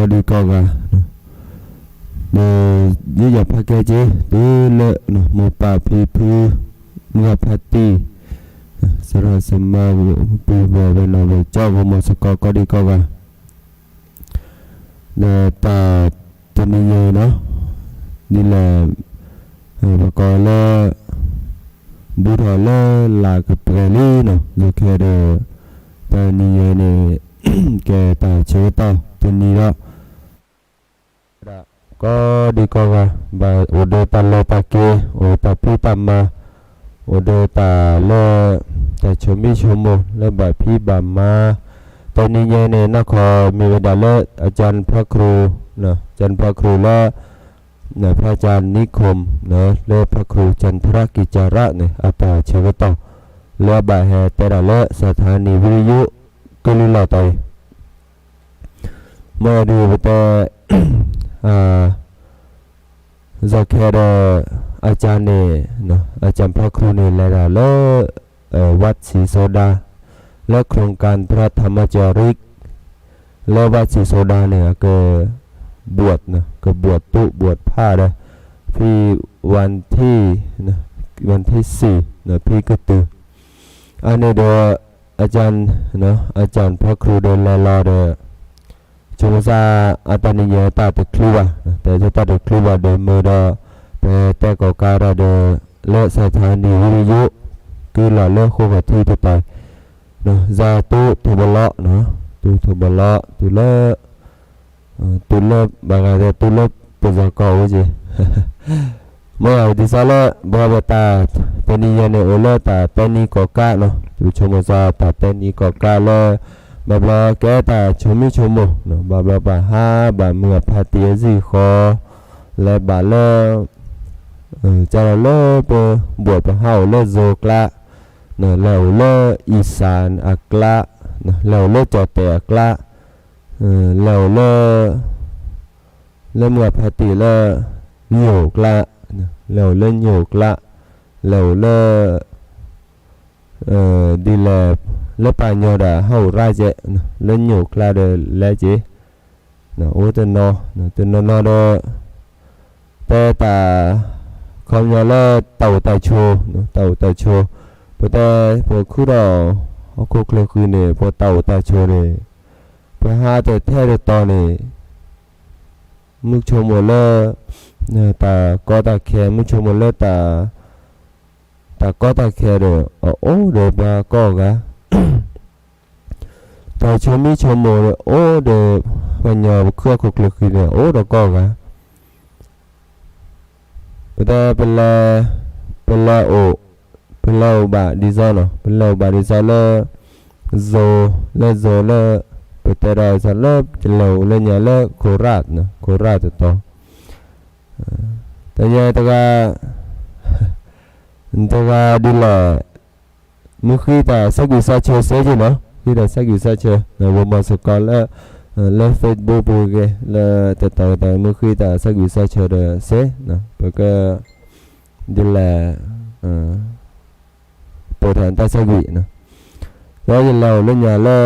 ကိးဒံကိးဂၤ, ဒီးယဲယၤဖးကဲက့ၤ တုၤလၢ မိၢ်ပၢ်ဖံဖု မုၢ်ဂၤဖါတံၢ် စရီစမါ ပုၢ်ဝဲၢ်နီၢ်ဝဲၢ် ကၠီဂီၤမီၤစ့ၢ်ကီး ကိးဒံကိးဂၤ ဒီးတၢ်တနံၤညါအံၤနီၤ ဒ်လဲၣ် ပကိးလၢ ဘူးထီၣ်လၢလါကပှဲၤလံနီၤ လၢခဲဒီး တၢ်တနံၤညါအံၤန့ၣ် ကဲတၢ်ဆၢကတီၢ်တနံၤဒီး ကိးဒံကိးဂၤ ဘၣ်အိၣ်ဒီးတၢ်လီၢ်တၢ်က့ၤ အိၣ်တၢ်ဖံးတၢ်မၤ အိၣ်ဒီးတၢ်လၢ တၢ်ဆိမိၣ်ဆိကမိၣ်လၢဘၣ်ဖံးဘၣ်မၤ တနံၤညါအံၤန့ၣ် နီၢ်ခီမ့ၢ်ဝဲဒၣ်လၢ အကၠၣ်ဖါခရူၣ် ကၠၣ်ဖါခရူၣ်လၢ ဖဲကၠၣ်နံခိၣ် လၢဖါခရူၣ်ကၠၣ်ထရကံၢ်ကၠၣ်ရၣ်န့ၣ် အတၢ်ဆၢကတီၢ် လၢအဘၣ်ဟဲတဲဒၣ်လၢ စထါနံၣ်ဝံယိ ကလုာ်လီၤတံၢ်အံၤ မ့ၢ်ဒ်ပတဲ စီၤခဲဒီး အကၠၣ်န့ၣ် အကၠၣ်ဖါခရူၣ်န့ၣ် လဲၤဒၣ်လၢ ဝၣ်ဆံးစီၤဒၤ လၢ โครงการพระธรรมจาริก လၢဝၣ်ဆံးစီၤဒၤန့ၣ် အက บวช က บวช တူၣ် บวช ผ้า ဒီး ဖဲ วันที่ วันที่สี่ ဖဲကတုၤ အန့ၣ်ဒီး အကၠၣ် အကၠၣ်ဖါခရူၣ်ဒီးလဲၤလီၤဒီး ဆိကမိၣ်သး အတၢ်နံၤညါတၢ်တချုးဘၣ်, တၢ်တၢ်တချုးဘၣ်ဒီးမ့ၢ်ဒီး ပတဲကိးကါတၢ်ဒီး လၢ สถานีวิทยุ ကလုာ်လီၤလၢဃိၣ်ခီၣ်ထံးတတီၤ စၤတူၣ်ထိၣ်ဘလီၣ်, တူၣ်ထိၣ်ဘလီၣ် တုၤလၢ တုၤလၢဘၣ်ဂၤဒီး တုၤလၢပယီၤကီၢ်အိၣ်က့ၤ မ့ၢ်အဒ်သိးလၢ ဘၣ်ပတၢ်တနံၤညါန့ၣ် အိၣ်လၢတၢ်တဲနံၤကိးကါနီၤ, ယဆိကမိၣ်သးတၢ်တဲနံၤကိးကါလၢ ဘၣ်ဘျီကဲတၢ်ဆိမိၣ်ဆိကမိၣ်, ဘၣ်ဘျီပှၤဟးဘၣ်မုၢ်အဖါတံၢ်အစ့ၢ်ဃီ, လဲၤဘၣ်လၢ ကၢ်လီၤလၢပဘိးပဟးအိၣ်လၢယိၤကျါ, လဲၤအိၣ်လၢ အံၣ်စၣ်အကျါ, လဲၤအိၣ်လၢကၠီၣ်တဲၣ်အကျါ, လဲၤအိၣ်လၢ လၢမုၢ်အဖါတံၢ်လၢ ယိၤကျါ, လဲၤအိၣ်လၢယိၤကျါ, လဲၤအိၣ်လၢ ဒ်လဲၣ် လၢပှၤကညီဒီးဟးအိၣ်ရၣ်ကဲး, လၢယိၤကျါဒီးလဲၤက့ၤ, အိၣ်တနီၤ, တနီၤနီၤဒီး တဲတၢ် ခီပညီလၢတၢ်အိၣ်တၢ်ဆိး, တၢ်အိၣ်တၢ်ဆိး, ပတဲ ပခုဒီး ဟီၣ်ခိၣ်ချၢဃံန့ၣ် ပတၢ်အိၣ်တၢ်ဆိးန့ၣ် ပဟးတထဲတတီၤန့ၣ် မုၢ်ဆိကမိၣ်လၢ တၢ်ကီတၢ်ခဲ မုၢ်ဆိကမိၣ်လၢ တၢ်ကီတၢ်ခဲဒီး အအိၣ်ဒီးပှၤကိးဂၤ တၢ်ဆိမိၣ်ဆိကမိၣ်ဒီး အိၣ်ဒီး ပှၤကညီပခုဟီၣ်ခိၣ်ချၢဃံန့ၣ် အိၣ်ဒီးကိးဂၤ ပတဲ ပလဲၤအိၣ်, ပလဲၤအိၣ်ဘၣ်ဒ်သိးနီၤ, ပလဲၤအိၣ်ဘၣ်ဒ်သိးလၢ ယိၤ, လၢယိၤလၢ ပတဲဒီးလၢ ယလဲၤအိၣ်လၢညါလၢ ခိၣ်ရၣ်, ခိၣ်ရၣ်တတီၤ, တညါတဂၤ တဂၤဒ်လဲၣ်, မ့ၢ်ဃ့တၢ်ဆၢဂံၢ်ဆၢဆၢစ့ၢ်ကီးနီၤ, ဃ့တၢ်ဆၢဂံၢ်ဆၢဆၢ ဝဲမၤစ့ၢ်ကီးလၢ လၢ Facebook ပူၤဂ့ၤ လၢတတီၤတတီၤ မ့ၢ်ဃ့တၢ်ဆၢဂံၢ်ဆၢဆၢဒီးစ့ၢ်, ပက ဒ်လဲၣ် ပိာ်ထီၣ်တၢ်ဆၢဂံၢ်, ဒီးယလဲၤအိၣ်လၢညါလၢ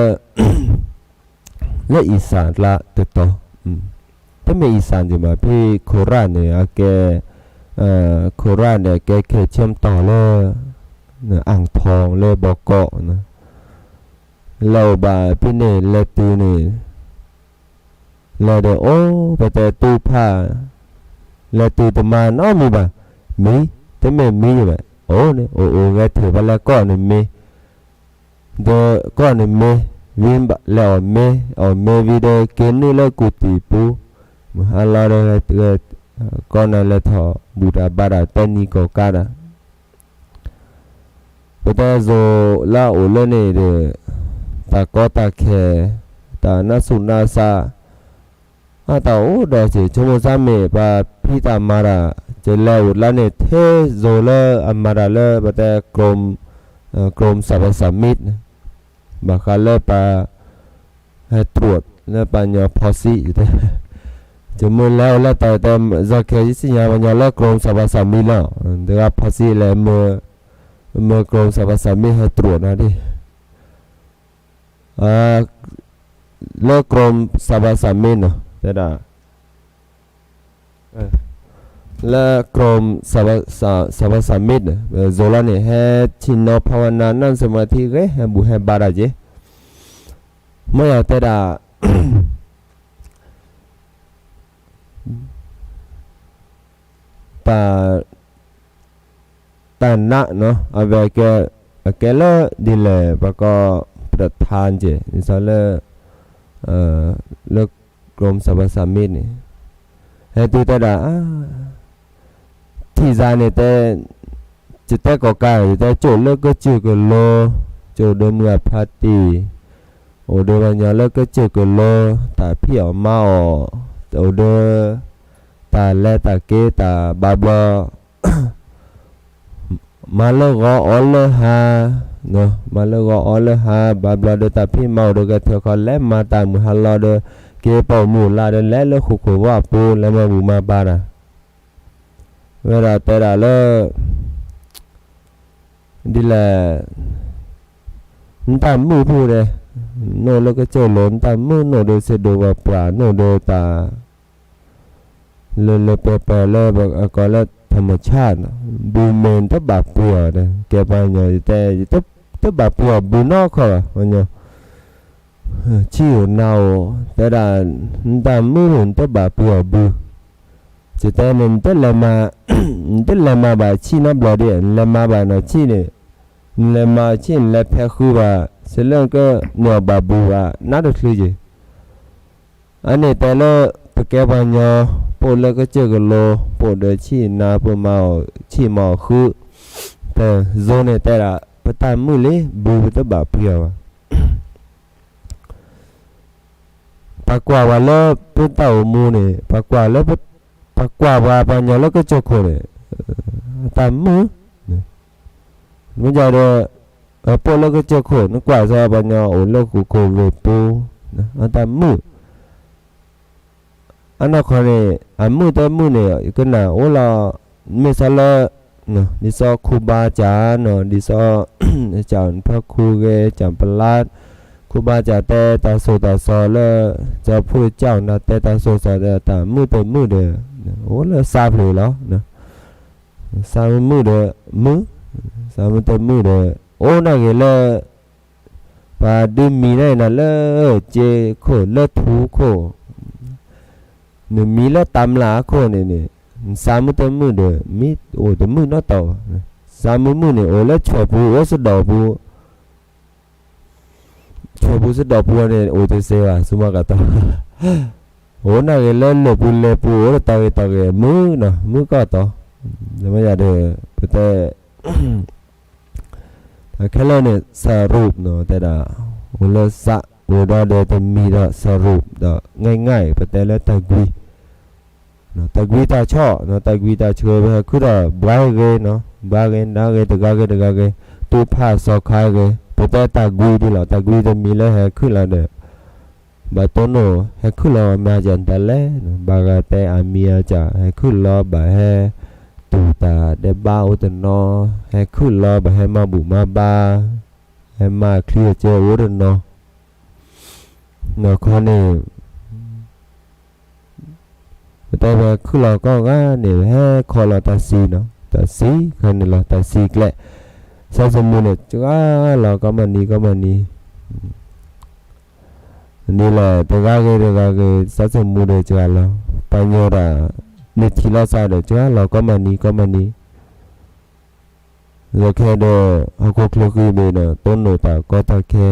လၢအံၣ်စၣ်ကျါတတီၤ, တမ့ၢ်အံၣ်စၣ်ဒံးဘၣ် ဖဲခိၣ်ရၣ်န့ၣ် အကဲ ခိၣ်ရၣ်န့ၣ် အကဲခဲဆၢၣ်တီၤလၢ အၣ်ထီၣ်လၢဘီကီး, လဲၤအိၣ်ဘၣ်ဖဲန့ၣ် လဲၤတုၤန့ၣ် လဲၤဒီးအိၣ် ပတဲတူၢ်ဖး လဲၤတုၤတမၤနီတမံၤဘၣ်, မံ, တမ့ၢ်မံဘၣ်, အိၣ်န့ၣ် အိၣ်အိၣ်ဂဲၤထံၣ်ဘၣ်လၢကီၢ်န့ၣ်မ့ၢ် ဒီးကီၢ်န့ၣ်မ့ၢ် ဝံၤလဲၤအီၣ်မ့ၤ, အီၣ်မ့ၤဝံၤဒီးက့ၤနုာ်လၢကူၣ်တံာ်ပူၤ, မုၢ်ဟါလီၤဒီး ကီၢ်နၤလဲၤထီၣ်ဘူးတၢ်ဘါတၢ်တဲနံၤကိးကါဒီး ပတဲယိၤလၢအအိၣ်လၢန့ၣ်ဒီး တၢ်ကီတၢ်ခဲ တၢ်နါဆူၣ်နါစၢ် အတၢ်အိၣ်ဒီးက့ၤ ဆိကမိၣ်သးမ့ၢ်ပှၤဖံးတၢ်မၤတၢ် ကလဲၤအိၣ်လၢန့ၣ်ထဲယိၤလၢအမၤတၢ်လၢပတဲ กรม กรมสรรพสามิต ဘၣ်ဃးလၢပှၤ ဟဲတြူးလၢပှၤကညီဖီစံး တဲ ယမ့ၢ်လဲၤအိၣ်လၢတၢ်တဲ ယီၤခဲ ယစံၣ်ညါပှၤကညီလၢ กรมสรรพสามิต လီၤ တဂၤဖီစံးလဲၣ် မ့ၢ် กรมสรรพสามิต ဟဲတြူးနီၤဒ် လၢ กรมสรรพสามิต နီၤ တဲဒၣ် လၢ Chrome စၢ်ဘီစၢ်မ့ၢ် ယိၤလီၤန့ၣ် ဟဲဆ့ၣ်နီၤ ภาวนา นั่งสมาธิ ဂ့ၤ ဟဲဘူၣ်ဟဲဘါတၢ်က့ၤ မ့ၢ်ယတဲဒၣ် တၢ် တၢ်နးနီၤ အဝဲကဲ အကဲလၢဒ်လဲၣ် ပှၤကိး ประธาน က့ၤ ဒ်သိးလၢ လၢ กรมสรรพสามิต န့ၣ် ဟဲတုၤတဲဒၣ် ထံၣ်စါန့ၣ်တဲ ယတဲကိးကါ ယတဲကၠိၣ်လၢကစၢၢ်ကလိ ကၠိၣ်ဒီးမုၢ်အဖါတံၢ် အိၣ်ဒီးပှၤကညီလၢကစၢၢ်ကလိ တၢ်ဖံးအီၣ်မၤအီၣ် အိၣ်ဒီး တၢ်လဲၤတၢ်က့ၤတၢ်ဘၣ်ဘျီ မၤလၢဂီၤအီၣ်လၢဟါ, မၤလၢဂီၤအီၣ်လၢဟါ ဘၣ်ဘျီဒီးတၢ်ဖံးမၤအိၣ်ဒီးကဲထၢၣ်ခီ လဲၤမၤတၢ်မုၢ်ဟါလီၤဒီး က့ၤပိာ်မုၣ်လၢ်ဒီးလဲၤလၢဃိာ်ခိၣ်ဝါပူၤ လဲၤမၤဘူၣ်မၤဘါတၢ် ဝဲဒၣ်တဲဒၣ်လၢ ဒ်လဲၣ် နတၢ်မုာ်ဖိဒီး နအိၣ်လၢကစၢၢ်လိၤ နတၢ်မုာ် နအိၣ်ဒီးစ့ဒိးပှၤပှၢ် နအိၣ်ဒီးတၢ် လၢလၢပှဲၤပှဲၤလၢအကိးလၢ ธรรมชาติ ဘုမ့ၢ်နတဘၣ်ပှ့ၤအီၤဒီး ကဲပှၤကညီတဲ တဘၣ်ပှ့ၤအီၤဘုနီတခီဘၣ် ပှၤကညီ ဆံးဧိၤနၤဧိၤ တဲဒၣ် နတၢ်မုာ် နတဘၣ်ပှ့ၤအီၤဘု ယတဲန့ၣ် နတလဲၤမၤ နတလဲၤမၤဘၣ်ဆံးနီတဘျီဒီး နလဲၤမၤဘၣ်နီၢ်ဆံးန့ၣ် နလဲၤမၤဆံး နလဲၤဖဲးဃုဘၣ် စ့လၢနကန့ၢ်အီၤဘၣ်ဘုဘၣ် နးတချုးက့ၤ အန့ၣ်တဲလၢ ပကဲပှၤကညီ ပအိၣ်လၢကစၢၢ်ကလိ ပအိၣ်ဒီးဆံးနၤ ပမၤအီၣ်ဆံးမၤအီၣ်ဃု ပယိၤန့ၣ်တဲဒၣ် ပတၢ်မုာ်လံ ဘုပတဘၣ်ပှ့ၤအီၤဘၣ် ပှၤကွၢ်ပှၤလၢပတၢ်အိၣ်မူန့ၣ် ပှၤကွၢ်လၢ ပှၤကွၢ်ပှၤပှၤကညီလၢကစၢၢ်ခိၣ်န့ၣ် အတၢ်မုာ် မ့ၢ်ဒီး ပအိၣ်လၢကစၢၢ်ခိၣ် နကွၢ်စ့ၢ်ပှၤကညီအိၣ်လၢဃိာ်ခိၣ်ဂ့ၤပူၤ အတၢ်မုာ် အနီၢ်ခီန့ၣ် အမုာ်တမုာ်န့ၣ် ကနၣ်အိၣ်လီၤ မ့ၢ်စီလၢ ဒ်စီခူဘါစၢ်နီၤ ဒ်စီ ကၠၣ်ဖါခူဂ့ၤ ကၠၣ်ပလါ ခူဘါစၢ်တဲတၢ်စိၢ်တၢ်စီၤလၢ ကၠၣ်ဖိတကၠၣ်နၤတဲတၢ်စိၢ်တၢ်စီၤဒီး တၢ်မုာ်တမုာ်ဒီး အိၣ်လၢစးဖျိးလီၤ စးမုာ်မုာ်ဒီး မုာ် စးမုာ်တမုာ်ဒီး အိၣ်နာ်ဂ့ၤလၢ ပှၤဒုးမံၤန့ၣ်နၤလၢ စ့ခိၣ်လၢထူခိၣ် နမံၤလၢတၢ်မျၢ်အခိၣ်န့ၣ်န့ၣ် နစးမုာ်တမုာ်ဒီး မ့ၢ်အိၣ်တမုာ်နီတတီၤဘၣ်. စးမုာ်မုာ်န့ၣ် အိၣ်လၢဆွဲၣ်ပူၤ အိၣ်စဒီးပူၤ ဆွဲၣ်ပူၤစဒီးပူၤန့ၣ် အိၣ်တစ့ဘၣ် ဆူမၤကတီၢ် အိၣ်နာ်ဂ့ၤလၢလၢၢ်ပူၤလဲၤပူၤ အိၣ်တတီၤဂ့ၤတီၤဂ့ၤ မုာ်နီၤ မုာ်ကီၢ်တီၤ မ့ၢ်ယၤဒီး ပတဲ အခဲလၢာ်န့ၣ် စရူး တဲဒၣ် အိၣ်လၢစး အိၣ်ဒီးဒီးတမံၤဒီး စရူး ဒီး ง่ายๆ ပတဲလၢတၢ်ကွံ တၢ်ကွံတၢ်ဆီၣ် တၢ်ကွံတၢ်ဆှၢ ပဟဲခုၣ်ဒီးဘှါဂ့ၤနီၤ ဘှါဂ့ၤနၤဂ့ၤ တဂၤဂ့ၤတဂၤဂ့ၤ တူၢ်ဖးစီၤခါဂ့ၤ ပတဲတၢ်ကွံဒ်လီၤ တၢ်ကွံတမံၤလၢဟဲခုၣ်လီၤဒီး ဘၣ်တိၢ်နီၣ် ဟဲခုၣ်လီၤမၤစၢ်တၢ်လဲၣ် ဘၣ်ဂၤတဲအမံၤအစၢ် ဟဲခုၣ်လီၤဘၣ်ဟဲ တူၢ်တၢ်ဒဲးဘးအိၣ်တနီၤ ဟဲခုၣ်လီၤဘၣ်ဟဲမၤဘူၣ်မၤဘါ ဟဲမၤချံအစၢအိၣ်တနီၤ နီၢ်ခီန့ၣ် ပတဲဝဲခုၣ်လီၤကိးဂၤန့ၣ် ဟဲခီလီၤတၢ်စံနီၤ တၢ်စံခါန့ၣ်လီၤ တၢ်စံကျဲ စးစမူန့ၣ် စှၤလီၤကိးမုၢ်နံၤကိးမုၢ်နံၤ ဒ်လဲၣ် တဂၤဂ့ၤတဂၤဂ့ၤ စးစမူဒီးစှၤလီၤ ပှၤညီတၢ် န့ၢ်ထံၣ်လိာ်သးဒီး စှၤလီၤကိးမုၢ်နံၤကိးမုၢ်နံၤ လၢခဲဒီး ဟီၣ်ခိၣ်ချၢဃံဘ့ၣ်ဒီး တိၢ်နီၣ်တၢ်ကီတၢ်ခဲ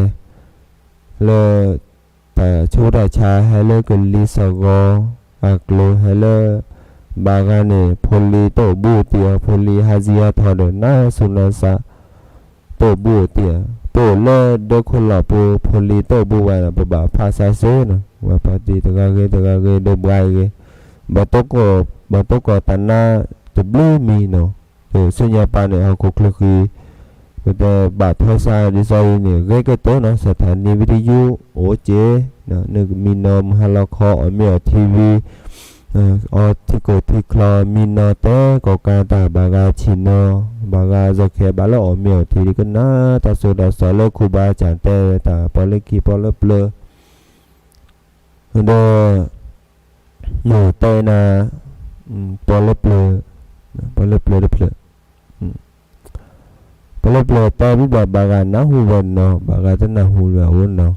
လၢ တၢ်ဆူးတၢ်ဆါ ဟဲလၢကလံၤစ့ၢ်ကီး အကျိၤဟဲလၢ ဘၣ်ဂၤန့ၣ် ဖိလံၤတအိၣ်ဘူးတံၢ်အီၤ ဖိလံၤဟးစံၣ်ဟးထီၣ်ဒီး နါဆူးနါဆါ တအိၣ်ဘူးတံၢ်အီၤ ပအိၣ်လၢဒၢခိၣ်လီၢ်ပူၤ ဖိလံၤတအိၣ်ဘူးဘၣ်ဒီး ပဘၣ်ဖးဆါစ့နီၤ ပှၤပှၤတံၢ်တဂၤဂ့ၤတဂၤဂ့ၤ ဒိးဘှါဂ့ၤ ဘၣ်တိၢ်ကီၢ် ဘၣ်တိၢ်ကီၢ်တၢ်နါတဘျုးမံၤနီၤ ဒီးဆူညါပၤန့ၣ် ဟီၣ်ခိၣ်ချၢဃံ ပတဲဘၣ်ထွဲစါဒ်သိးအံၤန့ၣ် ဂ့ၤကတၢၢ်နီၤ စထၣ်နံၣ်ဝံတယု အိၣ်က့ၤ နကမံနီၤ မုၢ်ဟါလီၤခီ အီၣ်မ့ၤအီၣ်ထံဝံၤ အီထံကိၢ်ထံချီ မံနီၤတဲကိးကါတၢ် ဘၣ်ဂၤဆံၣ်နီၤ ဘၣ်ဂၤစီၤခဲ ဘၣ်လၢအီၣ်မ့ၤအီၣ်ထံ ဒ်ကနၣ်တၢ်စိၢ်တၢ်စီၤလၢခူဘါစၢ်တဲတၢ် ပီၣ်လၢခံပီၣ်လၢပျၢၤ ဒီး တဲနၤ, ပှၤလၢပျၢၤ, ပှၤလၢပျၢၤတဖျၢၣ်, ပှၤလၢပျၢၤတဲဘၣ်ဘၣ် ဘၣ်ဂၤနၢ်ဟူဝဲနီၤ ဘၣ်ဂၤတနၢ်ဟူဝဲအအိၣ်နီၤ,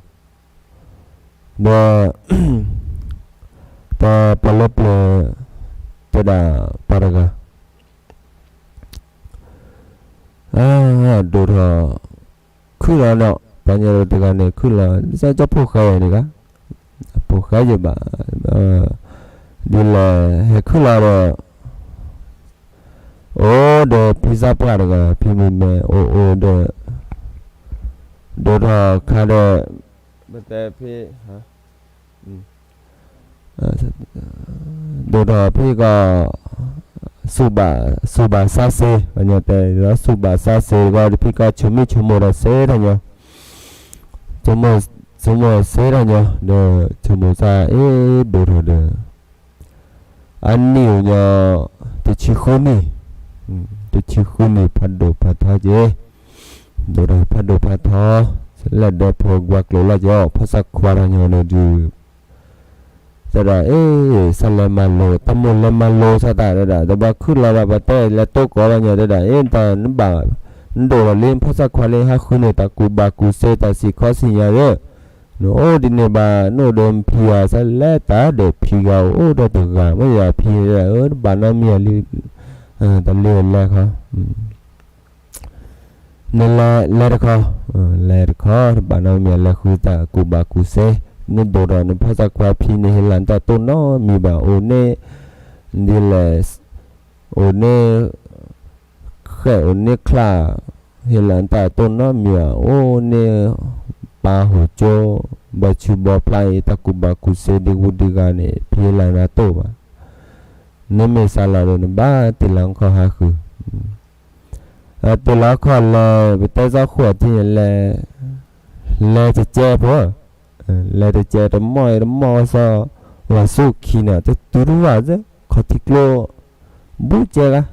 ဒီး တၢ်ပှၤလၢပျၢၤ တဲဒၣ်ပှၤတဂၤ ဒိၣ်ထီၣ် ခုၣ်လီၤနီၤ ပှၤညီတဂၤန့ၣ် ခုၣ်လီၤ ကၠီဖိၣ်ဃဲယၤန့ၣ်ဂၤ ဖိၣ်ဃဲယဘၣ် ဒ်လဲၣ် ဟဲခုၣ်လီၤဒီး အိၣ်ဒီးဖံသၣ်ပှၢ်တဂၤ ဖံမုၢ်မဲ အိၣ်အိၣ်ဒီး ဒိၣ်ထီၣ်ခါဒီး ပတဲဖံ ဒိၣ်ထီၣ်ဖံကီၢ် စူၢ်ဘၣ် စူၢ်ဘၣ်စးစ့ ပှၤညီတဲလီၤ စူၢ်ဘၣ်စးစ့ ဒီးဖံကီၢ်ဆိမိၣ်ဆိမိၣ်ဒီးစ့ထီၣ်ညီ ဆိမိၣ်စ့ထီၣ်ညီ ဒီးဆိမိၣ်စ့အ့ၣ်ဒိၣ်ထီၣ်ဒီး အနံၣ်အိၣ်ညီ တဆံဃုနံၣ် တဆံဃုနံၣ် ဖးဒိၣ်ဖးထီက့ၤ ဒိၣ်ထီၣ်ဖးဒိၣ်ဖးထီ လဲၣ်ဒီးဖိကွၢ်ကျိၤလီၤက့ၤအီၤ ဖီၣ်ဆၣ်ခွါထီၣ်ညီန့ၣ်ဒုး တဲဒၣ်အ့ၣ် ဆၣ်လဲၤမၤလိ တၢ်မိၣ်လဲၤမၤလိဆၣ်တၢ်တဲဒၣ် တဘၣ်ခုၣ်လီၤဒီး ပတဲလဲၤတိၢ်ကီးလီၤညီတဲဒၣ် အ့ၣ် တၢ်နဘၣ် နဒိၣ်ထီၣ်လံ ဖီၣ်ဆၣ်ခွါလံ ဟးဃုန့ၣ် တၢ်ကူၣ်ဘၣ်ကူၣ်စ့ တၢ်စံၣ်ခီစံၣ်ညါဒီး နအိၣ်ဒ်န့ၣ်ဘၣ် နအိၣ်ဒီးဖံဂၤ ဆၣ်လဲၤတၢ်ဒီးဖံဂၤအိၣ်ဒီးတဂၤ မ့ၢ်ယၤဖံတဲဒၣ် တဘၣ်နီတမံၤလံ တၢ်လံလဲၤခီ နလဲၤ လဲၤတခီ လဲၤတခီ တဘၣ်နီတမံၤ လဲၤဃုတၢ်ကူၣ်ဘၣ်ကူၣ်စ့ နဒိၣ်ထီၣ်နဖီၣ်ဆၣ်ခွါ ဖံန့ၣ်ဟ့ၣ်လီၤနတၢ်တိၢ်နီတမံၤဘၣ် အိၣ်န့ၣ် ဒ်လဲၣ် အိၣ်န့ၣ် ဃဲၣ်အိၣ်န့ၣ်ချါ ဟ့ၣ်လီၤနတၢ်တိၢ်နီတမံၤဘၣ် အိၣ်န့ၣ် ပၢ်ဟိၣ်ကၠိ ဘီဆူဘီဖျါအံၤ တၢ်ကူၣ်ဘၣ်ကူၣ်စ့ဒ်ဝူဒ်ဂၤန့ၣ် ဖံဟ့ၣ်လီၤနၤတိၢ်ဘၣ် နမ့ၢ်စးလီၤဒီး နဘၣ်တ့ၢ်လီၤခီၣ်ဟးဃုာ် တ့ၢ်လီၤခီၣ်လဲၤ ပတဲစီဃိးထံန့ၣ်လဲၤ လဲၤတကဲးဖိ လဲၤတကဲး တမီၢ်အံၤတမီၢ်အီၤစီၤ ဝၤဆူၣ်ခံန့ၣ် တတုၤတဝၢ်စ့ၢ် ခီၣ်ထံကျိ ဘူးကဲဂၤ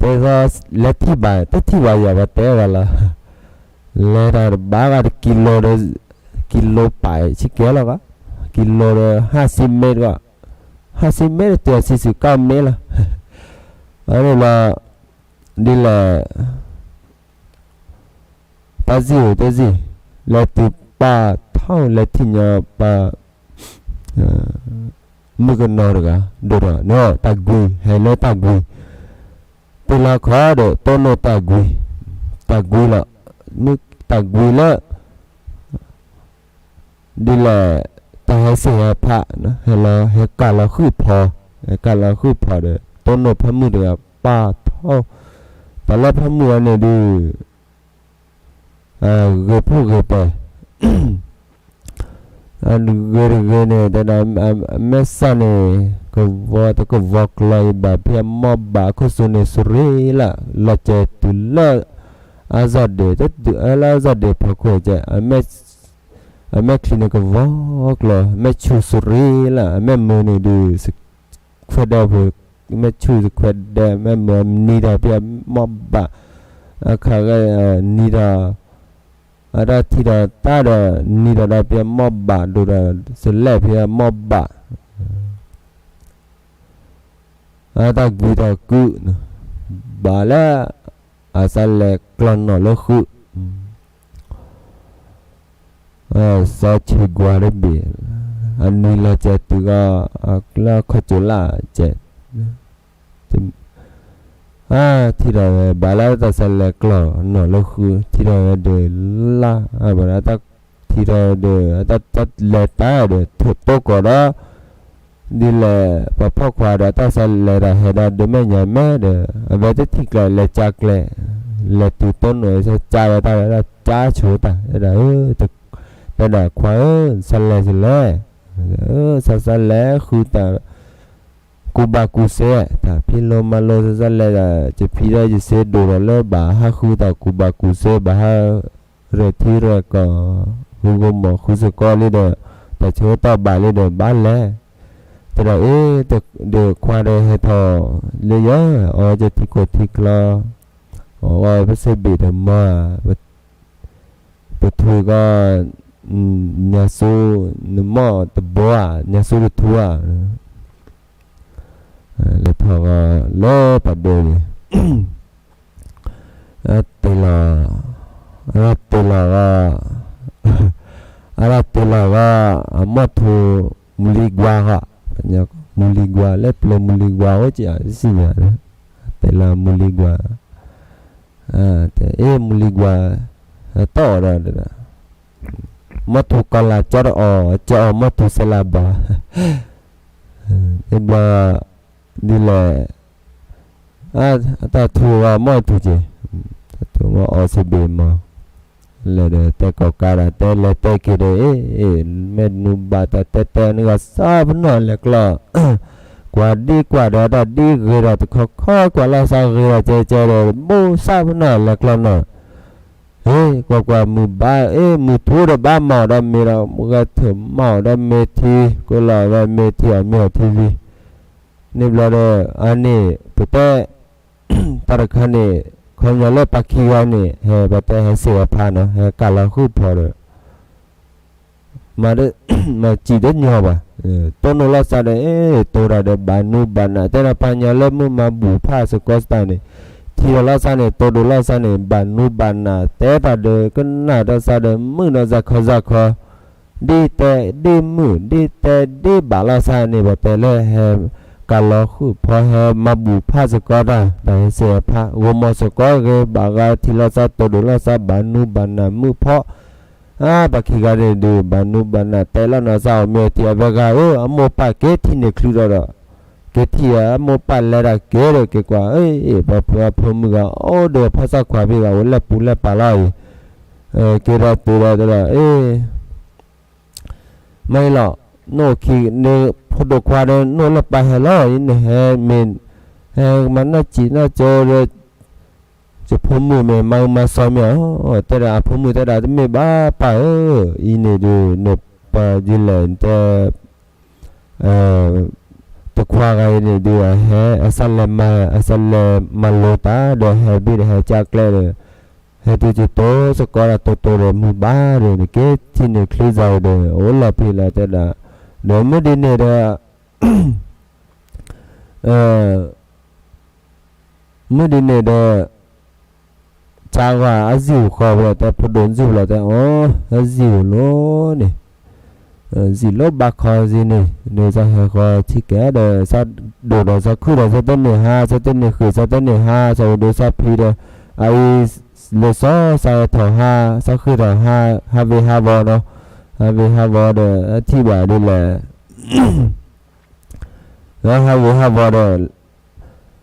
တဲစီ လဲၤထံၣ်ဘၣ် တထံၣ်ဘၣ်ယၤ ပှၤတဲဂၤလီၤ လဲၤတၢ်တဘၣ်ဂၤ တကံလိဒီး ကံလိပာ်ဆံကဲလီၤဂၤ ကံလိဒီး ဟးဆံမ့ၢ်တဂၤ ဟးဆံမ့ၢ်တတုၤ ဆံဆံကၢ်မ့ၢ်လီၤ အန့ၣ်လီၤ ဒ်လဲၣ် တၢ်စံၣ်ဧိၤတၢ်စံၣ် လဲၤတုၤပၢ်ထီၣ် လဲၤထံၣ်ညီပၢ် မုၣ်ကနီၤတဂၤ ဒိၣ်ထီၣ်န့ၣ် တၢ်ကွံ ဟဲလၢတၢ်ကွံ တ့ၢ်လီၤခီၣ်ဒီး တိၢ်နီၣ်တၢ်ကွံ တၢ်ကွံလီၤ မုၣ်တၢ်ကွံလၢ ဒ်လဲၣ် တၢ်ဟဲစ့ၢ်ဟဲဖး ဟဲလီၤ ဟဲကၢ်လီၤဃုာ်ဖီ ဟဲကၢ်လီၤဃုာ်ဖီဒီး တိၢ်နီၣ်ဖၢမုၢ်တဂၤ ပၢ်ထီၣ် တၢ်လၢဖၢမုၢ်အံၤန့ၣ်ဒုး ဂ့ၤဖိဂ့ၤပဲာ် ဂ့ၤတဂ့ၤန့ၣ် တဲဒၣ် အမဲာ်ဆှးန့ၣ် ကဝီၤတကဝီၤကျီၤအံၤဘၣ် ဖဲအမီၢ်ဘၣ် အခိၣ်စူၤန့ၣ်စရ့လး လီၤစဲၤတုၤလၢ အစီၣ်ဒ့ၣ် တတုၤအလၢအစီၣ်ဒ့ၣ်ဖီခိၣ်ကဲ အမဲာ်ချံန့ၣ်ကဝီၤကျီၤ အမဲာ်ဆူၣ်စရ့လး အမဲာ်မုာ်န့ၣ်ဒုး ခွဲးဒဲးဖိ မဲာ်ဆူၣ်ခွဲးဒဲး မဲာ်မုာ်နံၤဒီးဖဲအမီၢ်ဘၣ် အခါဂ့ၤ နံၤဒီး အတၢ်ထံၣ်ဒီးတၢ်ဒီး နံၤဒီးဒီးဖဲအမီၢ်ဘၣ် ဒိၣ်ဒီးစလဲၣ်ဖဲအမီၢ်ဘၣ် အတၢ်ကွံတၢ်ကုၣ် ဘၣ်လၢ အစးလဲၤကျီၢ်နီၣ်လၢဃု စီၤဆ့ၣ်ကွၢ်တဘ့ၣ် အနံၤလီၤစဲၤတုၤဂီၤ လၢခီၣ်ကၠိလၢစဲၤ ထံၣ်ဒီးဝဲ ဘၣ်လၢတၢ်စးလဲၤကျီၢ်နီၣ်လၢဃု ထံၣ်ဒီးဝဲဒီး လၢ ဘၣ်ဒီးတၢ်ထံၣ်ဒီးဒီး တၢ်လဲၤတၢ်ဒီး ထိၣ်တိၢ်ကီၢ်ဒီး ဒ်လဲၣ် ပှၤဖီၣ်ခွါဒီး တၢ်စးလဲၤတၢ်ဟဲဒီး ဒုးမဲာ်ညါမဲာ်ဒီး အဝဲတထံၣ်ကျဲ လဲၤကၢ်ကျဲ လဲၤတုၤတိၢ်နီၣ် ကၢ်ဝဲတၢ်ဝဲဒၣ် ကၢ်ဆိတၢ် တဲဒၣ် တဲဒၣ်ခွါဧၢ စးလဲၤစလဲၣ် စးစးလဲၤဃုတၢ် ကူၣ်ဘၣ်ကူၣ်စ့ တၢ်ဖံးလိမၤလိ စးစးလဲၤဒၣ် ယဖံဒီးယစ့ဒိၣ်ထီၣ်လၢ ဘၣ်ဟးဃုတၢ်ကူၣ်ဘၣ်ကူၣ်စ့ ဘၣ်ဟးရဲၣ်ထံရဲၣ်ကီၢ် ဃုဂီၢ်မီၢ်ဃုစကီလံဒီး တၢ်ဆိတၢ်ဘၣ်လံဒီး ဘၣ်လဲၤ တဲဒၣ်အ့ၣ် ဒီးခွါဒီးဟဲထီၣ်လၢယၤ အီၣ်ယထံခိၣ်ထံချီ အီၣ်ပစ့ဘ့ၣ်ဒီးမၤ ပထွံၣ်ကီၢ် ညါစိ နမီၢ်တဘီဧါ, ညါစိတထူဧါ, လဲၤထီၣ်ဂီၤလၢပှၤဒၢးန့ၣ် အတ့ၢ်လီၤ, အတ့ၢ်လီၤဂီၤ, အတ့ၢ်လီၤဂီၤ, အမီၢ်ထူ မူလံကွၢ်ဃီ, မူလံကွၢ် လၢပျၢၤမူလံကွၢ်အိၣ်က့ၤအီၤ စံၣ်ညါ, တ့ၢ်လီၤမူလံကွၢ်, အ့ မူလံကွၢ်, တီၢ်ဒီး မီၢ်ထူကီၢ်လၢ်ကၠီတအီၣ်, ကၠီအီၣ်မီၢ်ထူစဲလၢဘၣ်, တဘျီ ဒ်လဲၣ်, အတၢ်ထူဂီၤမီၢ်ထူက့ၤ, ထူဂီၤအီၣ်စဘ့ၣ်မီၢ်, လဲၤဒီးတဲကိးကါဒီး တဲလဲၤတဲက့ၤဒီး အ့ မ့ၢ်နူဘၣ်တၢ်တဲတဲန့ၣ်ဂီၤ စးပနီၣ်လဲၤကျီၢ်, ကွၢ်ဒ်ကွၢ်ဒီးတၢ်ဒ်ဂ့ၤဒီးတခီခီ ကွၢ်လီၤစၢ်ဂ့ၤဒီးကဲကဲဒီး ဘိၣ်စးပနီၣ်လဲၤကျီၢ်နီၢ် ဟ့ၣ် ကွၢ်ကွၢ်မုၢ်ဘါ အ့ မုၢ်ထူဒီးဘါမၤအီၣ်ဒီးမ့ၤဒီး ဂဲၤထၢၣ်မၤအီၣ်ဒီးမ့ၤထံ ကိးလီၤဒီးမ့ၤထံအီၣ်မ့ၤအီၣ်ထံလံ, န့ၣ်ဘျီဒီး အန့ၣ် ပတဲ တၢ်တခါန့ၣ် ခီညီလၢပှၤခံဂၤန့ၣ် ဟဲပတဲဟဲစ့ၢ်ဝဲဖါနီၤ ဟဲကၢ်လီၤဃုာ်ဖီဒီး မၤ မၤစံၣ်တညီဘၣ်, တိၢ်နီၣ်လီၤစၢ်ဒီး အ့ တိၢ်တၢ်ဒီးဘၣ်နူဘၣ်နး တဲဒီးပှၤကညီလၢမုၢ်မၤဘူၣ်ဖးစ့ၢ်ကီးစတၢ်န့ၣ်, ထံၣ်ဒီးလီၤစၢ်န့ၣ် တိၢ်ဒိၣ်လီၤစၢ်န့ၣ် ဘၣ်နူဘၣ်နး တဲတၢ်ဒီးကနၣ်ဒီးစၢ်ဒီး မုာ်ဒီးစၢ်ခီစၢ်ခီ, ဒ်တဲဒ်မုာ် ဒ်တဲဒ်ဘၣ်လီၤစၢ်န့ၣ် ပတဲလၢဟဲ ကၢ်လီၤဃုာ်ဖီ ဟဲမၤဘူၣ်ဖးစ့ၢ်ကီးတၢ် တၢ်ဟဲစ့ၢ်ဖး ဂီၤမီၤစ့ၢ်ကီးဂ့ၤ ဘၣ်ဂၤထံၣ်လီၤစၢ် တိၢ်ဒိၣ်လီၤစၢ် ဘၣ်နူဘၣ်နးမုာ်ဖီ အါ ပှၤခံဂၤန့ၣ်ဒုး ဘၣ်နူဘၣ်နး တဲလီၤနီၤစၢ် အီၣ်မ့ၤအီၣ်ထံ အဝဲဂၤဧၢ အမိၢ်ပၢ်က့ၤထံၣ်န့ၢ်ချုးဒီးဒီး က့ၤထံၣ်အမိၢ်ပၢ်လဲၤတၢ်က့ၤဒီး က့ၤကွၢ် အ့ ပှၤဖိမုၣ်ဂၤ အိၣ်ဒီးဖီၣ်စၢ်ခွါဖံဂၤ အိၣ်လၢပူၤလၢပၤလီၤအံၤ, က့ၤဒီးတုၤဒီးတဲဒီး အ့ မ့ၢ်လီၤ, နအိၣ်ခံန့ၣ် ဖိဒိၣ်ခွါဒီး နအိၣ်လၢပၢ်ဟဲလီၤအံၤ နဟဲမ့ၢ် ဟဲမၤနီၢ်စံၣ်နီၢ်ကၠိဒီး ယဖိမုၣ်မ့ၢ်မၤအုမၤစီၤမ့ၢ်အီၤ, တဲဒၣ်အဖိမုၣ်တဲဒၣ်တမ့ၢ်ဘၣ်ပၢ်ဧၢ, အံၤန့ၣ်ဒုး နပၢ်ဒ်လဲၣ်တဲ တခွါဂၤအံၤန့ၣ်ဒုး အဟဲ အစးလဲၤမၤ အစးလဲၤမၤလိတၢ်ဒီး ဟဲဘ့ၣ်ဒီးဟဲကၢကျဲဒီး ဟဲတုၤကတိၤစ့ၢ်ကီးဒီး တိၢ်တိၢ်ဒီးမုၢ်ဘါဒီး နက့ၤထံၣ်န့ၢ်ချုးစၢ်ဒီး အိၣ်လီၤဖံးလီၤတဲဒၣ်, ဒီးမုၢ်ဒ်န့ၣ်ဒီး မုၢ်ဒ်န့ၣ်ဒီး ကၢဂၤအစံၣ်ဧိၤဃီဘၣ်လီၤတဲ ဖိဒိၣ်စံၣ်ဘၣ်လီၤတဲ အီၤ အစံၣ်ဧိၤလီၤန့ၣ်, စံၣ်လီၤဘၣ်ခီစံၣ်န့ၣ် ဒီးစးဟဲဃီထံၣ်ကဲဒီး စးဒိၣ်ဒီးစးခုၣ်ဒီး စးတန့ၢ်ဟါ စးတန့ၢ်ဃ့ၢ် စးတန့ၢ်ဟါ စးအိၣ်ဒီးစးဖံဒီး အအံၤ လၢစီၤ စးဟဲထီၣ်ဟါ စးဃ့ၢ်ထီၣ်ဟါ ဟးဝ့ၤဟးဝီနီၤ, ဟးဝ့ၤဟးဝီဒီး ထံၣ်ဘၣ်ဒ်လဲၣ် လၢဟးဝ့ၤဟးဝီဒီး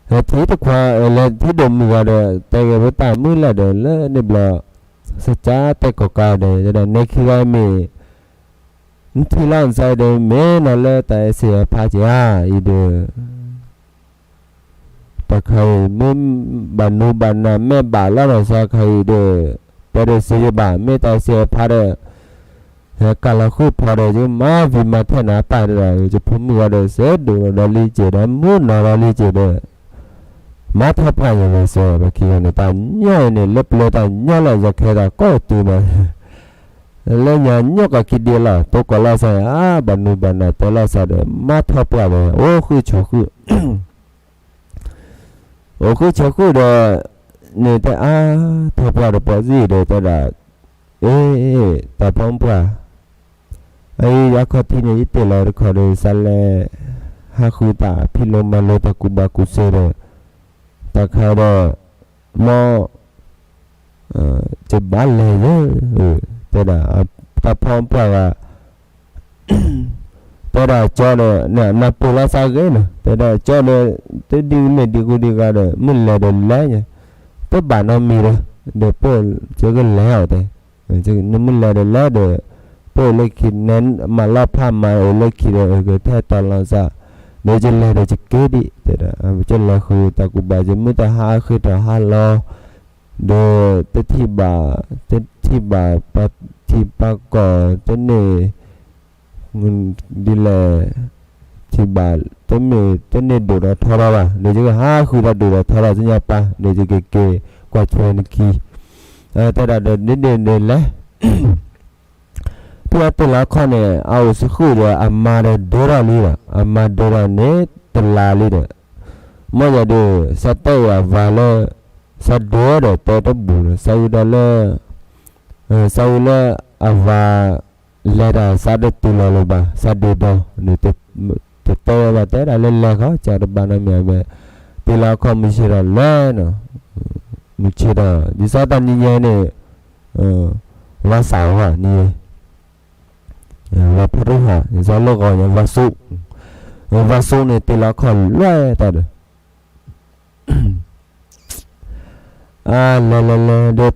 ဟဲထံၣ်တခွါ လဲၤထံၣ်ဒိၣ်မုၢ်ဂၤဒီး တဲဂဲၤဝဲတၢ်မုၢ်လၢ်ဒီး လၢန့ၣ်ဘျီ စကၢ်တဲကိးကါဒီး တဲဒၣ်နဲခံဂၤမ့ၢ် နထံၣ်လီၤနစၢ်ဒီး မ့ၢ်နီၤလၢတၢ်အဲၣ်စ့ၣ်အဖါက့ၤဧါ အံၤဒီး တၢ်ခါအံၤ မ့ၢ်ဘၣ်နူဘၣ်နၤ မ့ၢ်ဘၣ်လီၤနီၤ စးခါအံၤဒီး တဲဒီးစ့ယဘၣ် မ့ၢ်တၢ်အဲၣ်စ့ၣ်အဖါဒီး ဟဲကၢ်လီၤဃုာ်ဖီဒီး ယမၤဝံၤမၤထဲနၤပၢ်ဒီး ယဖိမုၣ်ဂၤဒီး စဲဒိၣ်ဒီးလံက့ၤဒီး မုၢ်နီၤဒီးလံက့ၤဒီး မၤထီၣ်ပှၢ်ယၤဝဲစဲ ပှၤခံဂၤန့ၣ် တၢ်ညီအံၤန့ၣ် လၢပျၢၤတၢ်ညီလီၤ ယီၤခဲတၢ်ကီၢ်တုၤမး လၢညါညီကီၢ်ခံဒ့လီၤ တိကိးလီၤစၢ် အါ ဘၣ်နူဘၣ်နၤတဲလီၤစၢ်ဒီး မၤထီၣ်ပှၢ်ဒီး အိၣ်ဃုာ်ဆိးဃုာ် အိၣ်ဃုာ်ဆိးဃုာ်ဒီး န့ၣ်တဲအါ ထီၣ်ပှၢ်ဒီးပိာ်စံၣ်ဒီးတဲဒၣ် အ့ တၢ်ဖီပှၢ် အအံၤ အခီၣ်ထံးန့ၣ် ယတ့ၢ်လီၤတခီဒီး စးလဲၤ ဟးဃုတၢ်ဖံးလိမၤလိတၢ်ကူၣ်ဘၣ်ကူၣ်စ့ဒီး တၢ်ခါဒီး မ် ယဘၣ်လဲၤယဲ တဲဒၣ် တၢ်ဖီပှၢ်ဂၤ တဲဒၣ်ကၠီဒီး နၢ်ပၢၢ်လီၤစၢ်ဂ့ၤနီၤ တဲဒၣ်ကၠီဒီး တဒ်မ့ၢ်ဒ်ကူဒ်ဂၤဒီး မုၢ်လဲၤဒီးလဲၤညါ တဘၣ်နီတမံၤဒီး ဒီးပိၢ်ကၢကလဲၤအီၤတဲ နမုၢ်လဲၤဒီးလဲၤဒီး ပိၢ်အိၣ်လၢခံ နမၤလီၤဖးမၤအိၣ်လၢခံဒီး ကထဲတၢ်လီၤစၢ် ဒီးယလဲၤဒီးယက့ၤဒံး တဲဒၣ် ယလဲၤဃုတၢ်ကူၣ်ဘၣ် ယမုၢ်တဟါဃ့ၢ်ထီၣ်ဟါလီၤ ဒီးတထံၣ်ဘၣ် တထံၣ်ဘၣ်ပှၤထံပှၤကီၢ် တန့ၢ် ဒ်လဲၣ် ထံၣ်ဘၣ် တမ့ၢ်တန့ၢ်ဒိၣ်ဒီးထီထီဘၣ် ဒီးယကဟးဃုတၢ်ဒိၣ်ဒီးထီထီ သ့ၣ်ညါပၢ် ဒီးယကက့ၤကွၢ်ထွဲနခံ တဲဒၣ်ဒီးဒ်န့ၣ်ဒီးလဲၤ လဲၤ တုၤအတ့ၢ်လီၤခီၣ်န့ၣ် အအိၣ်သဃုာ်ဒီးအမါဒီးဒၢထီၣ်လံဒီး အမါဒၢထီၣ်န့ၣ်တလးလံဒီး မ်ယၤဒုး စးတဲအံၤအဝၤလၢ စးဒၢဒီးတဲတဘူၣ်ဒီး စးအုးဒီးလၢ စးအုးလၢအဝၤ လဲၤတၢ်စးတတုၤလီၤလၢၤဘၣ် စးဒုးဒီး တတဲဝဲဘၣ်တဲဒၣ်လၢလဲၤခီ ကတဘၣ်နီတမံၤဝဲ တ့ၢ်လီၤခီၣ်မုၢ်ဆ့ၣ်ထီၣ်လဲၤနီၤ မုၢ်ဆ့ၣ်ထီၣ် ဒ်သိးတၢ်နံၤညါန့ၣ် ဝါစးဝဲန့ၣ် ဝါဖးဒိၣ်ဟး ဒ်သိးလၢဂီၤညါ ဝါစူး ဝါစူးန့ၣ် တ့ၢ်လီၤခီၣ်လဲၤတၢ်ဒီး အါ လဲၤလဲၤလဲၤဒီး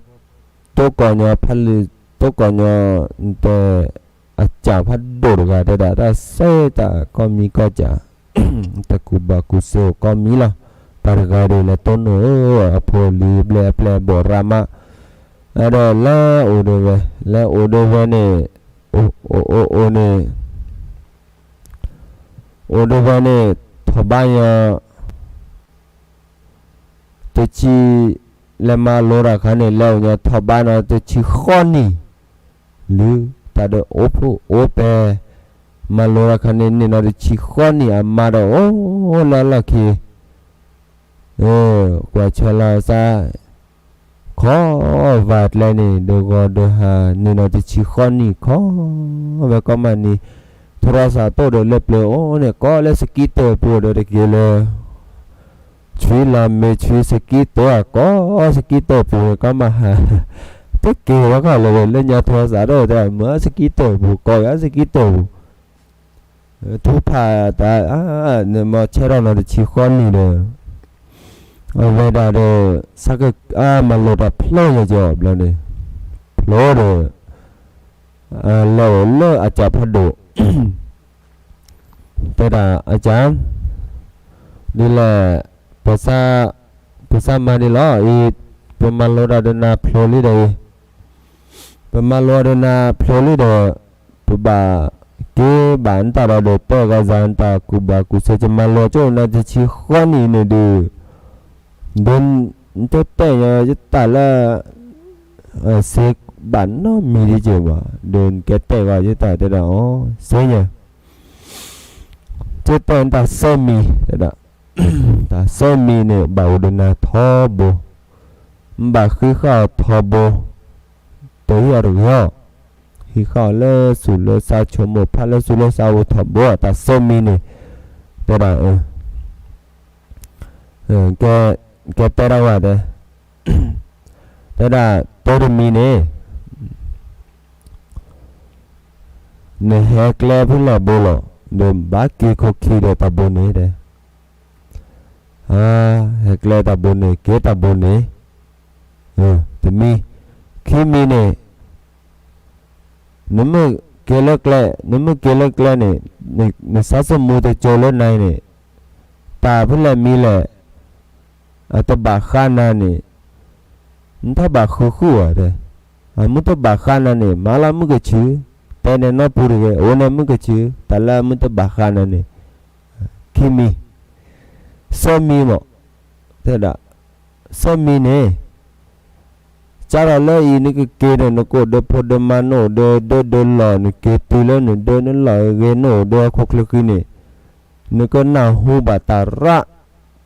တိၢ်ကီၢ်ညီဖးလံာ် တိၢ်ကီၢ်ညီ တဲ အစၢ်ဖးဒိၣ်တဂၤတဲဒၣ် တၢ်စဲတၢ်ကီၢ်မံၤကီၢ်စၢ် တၢ်ကူၣ်ဘၣ်ကူၣ်သ့အိၣ်ကီၢ်မံၤလီၤ. တၢ်တဂၤဒ်လဲၤတိၢ်နီၣ်ဧၢ အဖိလံၤဘျဲၣ်အပျဲၢ်ဘီၣ်ရၤမး အဒီးလဲၤအိၣ်ဒီးဝဲ လဲၤအိၣ်ဒီးဝဲန့ၣ် အိၣ်အိၣ်အိၣ်န့ၣ် အိၣ်ဒီးဝဲန့ၣ် ထီၣ်ဘးညီ တဆံ လဲၤမၤလိတၢ်ခါန့ၣ် လဲၤအိၣ်ညီထီၣ်ဘးနီၤတဆံဃီနံၣ် လၢတၢ်ဒီးအိၣ်ဖှိၣ်အိၣ်ပဲာ် မၤလိတၢ်ခါန့ၣ် န့ၢ်နီၤတဆံဃီနံၣ် အမါဒီးအိၣ်လၢအလီၢ်ခံ ကွၢ်ဆၢလီၤစၢ် ခီ ဝၤကျဲန့ၣ် ဒီးဂီၤဒီးဟါ န့ၢ်နီၤတဆံဃီနံၣ် ခီ ဝဲကီမးနံၤ ထရီစၢ်တိၢ်ဒီးလၢပျၢၤအိၣ်န့ၣ် ကီလၢစကံတၢၢ်ပူၤဒီးတက့ၢ်လၢ ဆွံလီၤမ့ၢ်ဆွံစကံတၢၢ် ကီ စကံတၢၢ်ပူၤန့ၣ် ကီမးဟါ တက့ၢ်ဝဲခီလၢ လၢညါထရီစၢ်တိၢ်တဲ မ့ၢ်စကံတၢၢ်ပူၤ ကီယါစကံတၢၢ်ပူၤ ထူဖးတၢ် နမ့ၢ်ဆဲးထီၣ်နီၤတဆံဃီနံၣ်ဒီး အဝဲဒၣ်ဒီး စးကမၤလိတၢ်ဖျိယဲၢ်ကီးဘျီန့ၣ် ဖျိဒီး လဲၤအိၣ်လၢအစၢ်ဖးဒိၣ် တဲဒၣ်အစၢ် ဒ်လဲၣ် ပ ပစးမၤဒ်လီၤအံၤ ပမၤလိတၢ်ဒီးနၤဖျိလံဒီးအံၤ ပမၤလိဒီးနၤဖျိလံဒီး ပဘၣ်က့ၤဘၣ်နတၢ်ဒီးဒီးတဲဂီၤစၢ်နတၢ်ကူၣ်ဘၣ်ကူၣ်သ့ ယမၤလိကၠိနၤတဆံဃီနံၣ်န့ၣ်ဒုး ဒီးနတတဲညီယတၢ်လၢ စ့ဘၣ်နီတမံၤဒ်က့ၤဘၣ် ဒီးနကဲတဲဂီၤယတၢ်တဲဒၣ်အီၤ စ့ညါ ကဲတဲနတၢ်စဲမံၤ တဲဒၣ် တၢ်စဲမံၤန့ၣ် ဘၣ်အိၣ်ဒီးနၤထီဘိ မ့ၢ်ဘၣ်ဃံးဃာ်အီၤထီဘိ တဟံးအီၤတဂ့ၤအီၤ ဟံးဃာ်အီၤလၢသူၣ်လၢသး ဆိကမိၣ်ဖးလၢသူၣ်လၢသးအိၣ်ထီဘိ တၢ်စဲမံၤန့ၣ် တဲဒၣ် ကဲတဲဒၣ်ဝဲတဲ တဲဒၣ် တၢ်တမံၤန့ၣ် နဟဲကျဲဖဲလဲၣ်ဘိလီၤ ဒီးဘၣ်က့ၤခိၣ်ခံဒီးတၢ်ဘိန့ၣ်တဲ ဟဲကျဲတၢ်ဘိန့ၣ် က့ၤတၢ်ဘိန့ၣ် တမံၤ ခံမံၤန့ၣ် နမ့ၢ်က့ၤလၢကျဲ နမ့ၢ်က့ၤလၢကျဲန့ၣ် နစးစမူတကၠိလၢနၤန့ၣ် တၢ်ဖဲလဲၣ်မံၤလဲၣ် အတဘၣ်ဃးနၤန့ၣ် နထီၣ်ဘၣ်ဃုဃုအီၤတဲ အမုၢ်တဘၣ်ဃးနၤန့ၣ် မၤလၢမုၢ်ကဆူ တဲန့ၣ်နီၢ်ပူၤတဂ့ၤ အိၣ်န့ၣ်မုၢ်ကဆူ တၢ်လၢအမုၢ်တဘၣ်ဃးနၤန့ၣ် ခံမံၤ သၢမံၤမး တဲဒၣ် သၢမံၤန့ၣ် ကၢ်ထီၣ်လၢအံၤ နကက့ၤဒီး နကအိၣ်ဒီးဖိဒီးမါ နအိၣ်ဒီးဒၢဒီးလီၢ် နက့ၤတုၤလၢနဒၢနလီၢ်ဂ့ၤ နအိၣ်ဒီးဟီၣ်ခိၣ်ချၢဃံန့ၣ် နကနၢ်ဟူဘၣ်တၢ်ရၣ်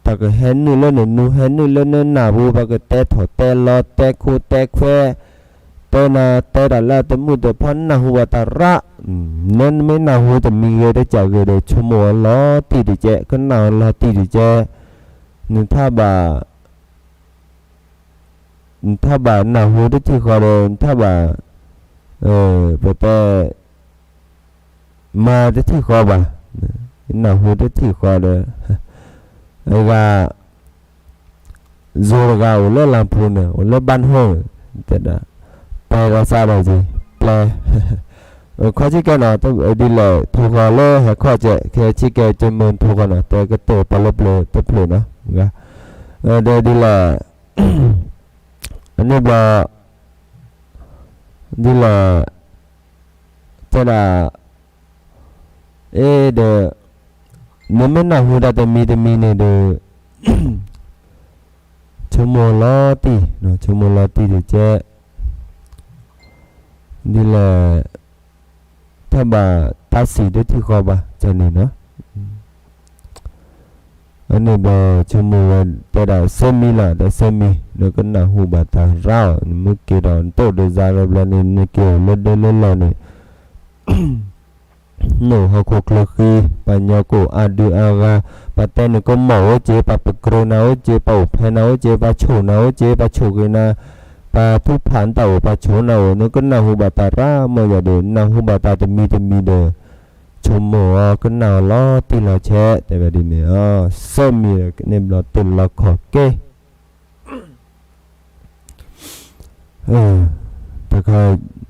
တၢ်ကဟဲနုာ်လၢနနူ ဟဲနုာ်လၢနနၢ်ပူၤ ပှၤကတဲထီၣ်တဲလီၤ တဲခိၣ်တဲခွဲ တဲနၤတဲတၢ်လၢတမုာ်တဖီ နနၢ်ဟူဘၣ်တၢ်ရၣ် နမ့ၢ်နၢ်ဟူတမံၤဂ့ၤတကၢ်ဂ့ၤဒီး ဆိကမိၣ်အီၤလီၤတံၢ်တကဲး ကနၣ်အီၤလီၤတံၢ်တကဲး နထါဘၣ် နထါဘၣ်နၢ်ဟူတထံၣ်ဃီဒီး နထါဘၣ် ပတဲ မၤတထံၣ်ဃီဘၣ်, နၢ်ဟူတထံၣ်ဃီဒီး အဂၤ ယိၤတဂၤအိၣ်လၢလၢ်ပူၤန့ၣ် အိၣ်လၢဘၣ်ဟိၣ် တဲဒၣ် ပျဲဒီးစးဒီးက့ၤ ပျဲ ခီဆံကဲနီၤ ဒ်လဲၣ် ထိၣ်ဃီလၢဟဲခီၣ်ကဲ ခဲဆံကဲကမၢထိၣ်ဃီနီၤ တဲကတၢၢ်ပှၤလၢပျၢၤတဖျၢၣ်နီၤ ဒီးဒ်လဲၣ် အန့ၣ်ဘျီ ဒ်လဲၣ် တဲဒၣ် အ့ဒီး နမ့ၢ်နၢ်ဟူတၢ်တမံၤတမံၤန့ၣ်ဒီး ဆိကမိၣ်လီၤတံၢ် ဆိကမိၣ်လီၤတံၢ်တကဲး ဒ်လဲၣ် တၢ်ဘၣ်တၢ်စံးတထံၣ်ဃီဘၣ် ကန့ၣ်နီၤ. အန့ၣ်ဘျီ ဆိကမိၣ်ဝဲတဲဒၣ် ဆၢမံၤလီၤ တၢ်ဆၢမံၤ နကနၢ်ဟူဘၣ်တၢ်ရၢ်အီၤ နမ့ၢ်က့ၤဒီးနတအိၣ်ဒီးစါလၢဘျီန့ၣ် နက့ၤအိၣ်လၢဒၢလၢလီၢ်န့ၣ် နအိၣ်ဟီၣ်ခိၣ်ချၢဃံ ပှၤညီကအိၣ်အါဒုအါဂၤ ပှၤတဲနကမီၣ်အိၣ်က့ၤ ပှၤပကြၢးနၤအိၣ်က့ၤ ပှၤအိၣ်ဖဲနၤအိၣ်က့ၤ ပှၤဆိၣ်နၤအိၣ်က့ၤ ပှၤဆိၣ်ဂ့ၤနၤ ပှၤဖုဖးနတၢ်အိၣ် ပှၤဆိၣ်နၤအိၣ် နကနၢ်ဟူဘၣ်တၢ်ရၢ်မီၢ်ယၤဒီး နၢ်ဟူဘၣ်တၢ်တမံၤတမံၤဒီး ဆိကမိၣ်အီၤ ကနၣ်အီၤလီၤတံၢ်လီၤဆဲး တဲဝဲဒ်န့ၣ် ဆၢမံၤန့ၣ်ဘျီတ့ၢ်လီၤခီၣ်က့ၤ တခါ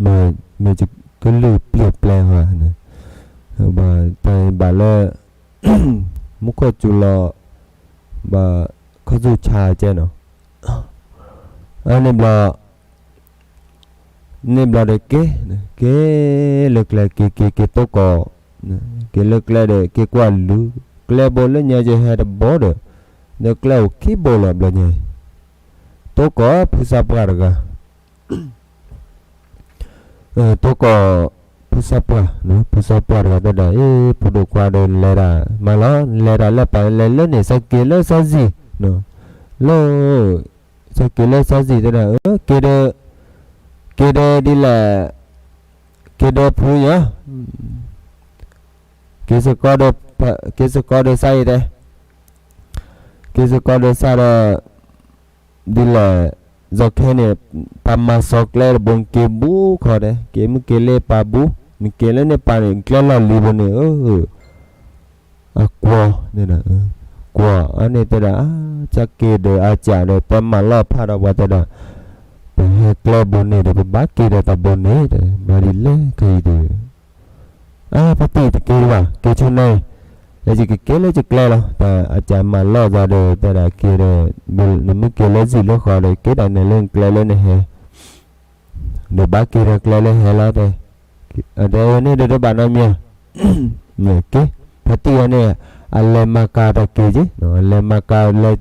မ့ၢ်ကလုၢ်ပျၢၢ်ပျဲၢ်ဟီ ဘၣ်တၢ်ဘၣ်လၢ မူခိၣ်စူၤလီၤ ဘၣ်ခီၣ်ဆူၣ်ဆါကဲနီၤ အန့ၣ်ဘျီ န့ၣ်ဘျီဒီးက့ၤ က့ၤလၢကျဲ က့ၤက့ၤက့ၤတိၢ်ကီၢ် က့ၤလၢကျဲဒီး က့ၤကွၢ်လူၤ ကျဲဘိလၢညါယဟဲတဘိဒီး ဒီးကျဲအိၣ်ခံဘိလီၤဘျီညါ တိၢ်ကီၢ်ဖုစၢ်ပှၢ်တဂၤ တိၢ်ကီၢ် ဖုစၢ်ပှၢ် ဖုစၢ်ပှၢ်တဂၤတဲဒၣ် အ့ ဖိဒိၣ်ခွါဒီး နလဲၤတၢ်မးလီၤ နလဲၤတၢ်လၢပာ်လဲၤလၢန့ၣ် စးက့ၤလၢစီဆှံ လၢ စးက့ၤလၢစီဆှံတဲဒၣ် အၢ က့ၤဒီး က့ၤဒီးဒ်လဲၣ် က့ၤဒီးဖုညါ က့ၤစ့ၢ်ကီးဒီး က့ၤစ့ၢ်ကီးဒီးစၢ်အံၤတဲ က့ၤစ့ၢ်ကီးဒီးစၢ်ဒီး ဒ်လဲၣ် စီၤခဲန့ၣ် ပှၤမၤစီၤကျဲတဘိ နက့ၤဘူးခီတဲ က့ၤမုၢ်က့ၤလၢပာ်ဘူး နက့ၤလၢန့ၣ်ပာ်န့ၣ် ကျဲလီၢ်လံၤဘိန့ၣ် အကွီၤန့ၣ် ကွီၤအန့ၣ်တဲဒၣ် စးက့ၤဒီးအစၢ်ဒီး ပှၤမၤလီၢ်ဖးဒီးပှၤတဲဒၣ် ပဟဲကျဲဘိန့ၣ်ဒီး ပဘၣ်က့ၤဒီးတၢ်ဘိန့ၣ် မၤဒ်လဲၣ်ခဲအံၤဒီး အါ ဖါတံၢ်တက့ၤဘၣ် က့ၤဆိန့ၣ် လၢယကက့ၤလၢယကျဲလီၤ တၢ်အစၢ်မၤလီၢ်သးဒီး တဲဒၣ်က့ၤဒီး နမ့ၢ်က့ၤလၢစံာ်လၢဃီဒီး က့ၤတၢ်နဲၣ်လၢနကျဲလၢနဟဲ ဒီးဘၣ်က့ၤဒီးကျဲလၢဟဲလီၤတဲ အတဲန့ၣ်ဒီးတဘၣ်နီတမံၤ က့ၤ ဖါတံၢ်အီၤန့ၣ် အလဲၤမၤကၤတၢ်က့ၤက့ၤ အလဲၤမၤကၤ လဲၤ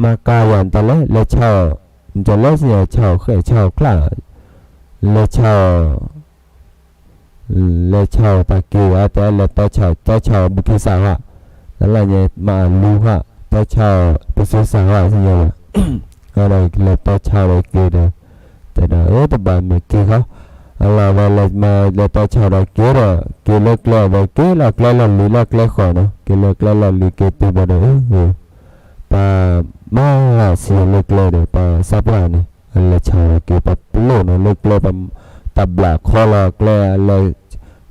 မၤကၤယၤတၢ်လဲၣ် လဲၤဆါအီၤ တၢ်လဲၣ်စံးဆါအီၤဃဲၣ်ဆါအီၤချၣ် လဲၤဆါအီၤ လဲၤဆါအီၤတၢ်က့ၤဝဲ တဲလဲၤတီဆါအီၤ တီဆါအီၤဘုခ့စးဟး တလၢညါမၤအလူဟး တီဆါအီၤပစိစးဟးစံၣ်ညါဝဲ ဒီးလဲၤတီဆါအီၤဒီးက့ၤဒီး တဲဒၣ်အၢ တဘၣ်မ့ၢ်က့ၤဃီ အလီၤဝဲလဲၤမၤလဲၤတီဆါအီၤဒီးက့ၤဒီး က့ၤလၢကျဲအဝဲက့ၤလီၤကျဲလီၢ်လံၤလီၤကျဲဃီနီၤ က့ၤလၢကျဲလီၢ်လံၤက့ၤတုၤဘၣ်ဒီး ပှၤမၤစံၣ်လၢကျဲဒီး ပှၤစၢ်ပှၢ်န့ၣ် အလဲၤဆါအီၤက့ၤ ပှၤပလီၢ်နီၤလၢကျဲ ပှၤတၢ်ဘျၣ်ခီလီၤကျဲ အလဲၤ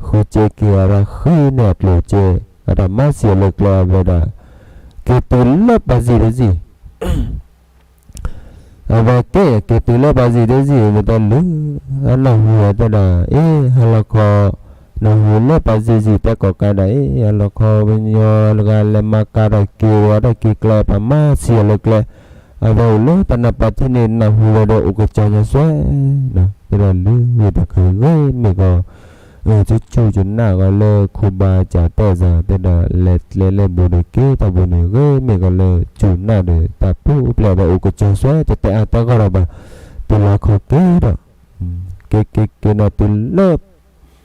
ဃုစ့က့ၤအရၢဃံန့ၣ်အကျိၤစ့ အတၢ်မၤစံၣ်လၢကျဲအဝဲဒၣ် က့ၤတုၤလၢပှၤစံၣ်တစံၣ် အဝဲက့ၤ က့ၤတုၤလၢပှၤစံၣ်တစံၣ် မ့ၢ်တၢ်လုၢ် အနၢ်ဟူဝဲတဲဒၣ် အ့ ဟါလီၤခီ နၢ်ဟူလၢပှၤစံၣ်စံၣ်တဲကိးကါဒၣ် အ့ ဟါလီၤခီ ပညီတဂၤလဲၤမၤကၤတၢ်က့ၤဝဲတၢ်က့ၤကျဲ ပှၤမၤစံၣ်အီၤလၢကျဲ အဝဲအိၣ်လၢတၢ်နၢ်ပၢၢ်ထံန့ၣ် နၢ်ဟူဝဲဒီးအိၣ်ကစီၤညါစွဲ တဲဒၣ်လုၢ်ဝံၤတၢ်ကဂ့ၤမ့ၢ်ကီး ကစူၢ်ကနၣ်ကီးလၢခိၣ်ဘါစၢ်တဲစၢ် တဲဒၣ်လဲၤကျဲလၢဘိန့ၣ်က့ၤတၢ်ဘိန့ၣ် ဂ့ၤမ့ၢ်ကီးလၢစူၢ်ကနၣ်ဒီး တၢ်ပူၤဖျဲးဒီးအိၣ်ကစီၤစွဲ တတဲအါတဲဂီၢ်ဒီးဘၣ် တုၤလီၤခီၣ်က့ၤဒီး က့ၤက့ၤက့ၤနီၤတုၤလၢ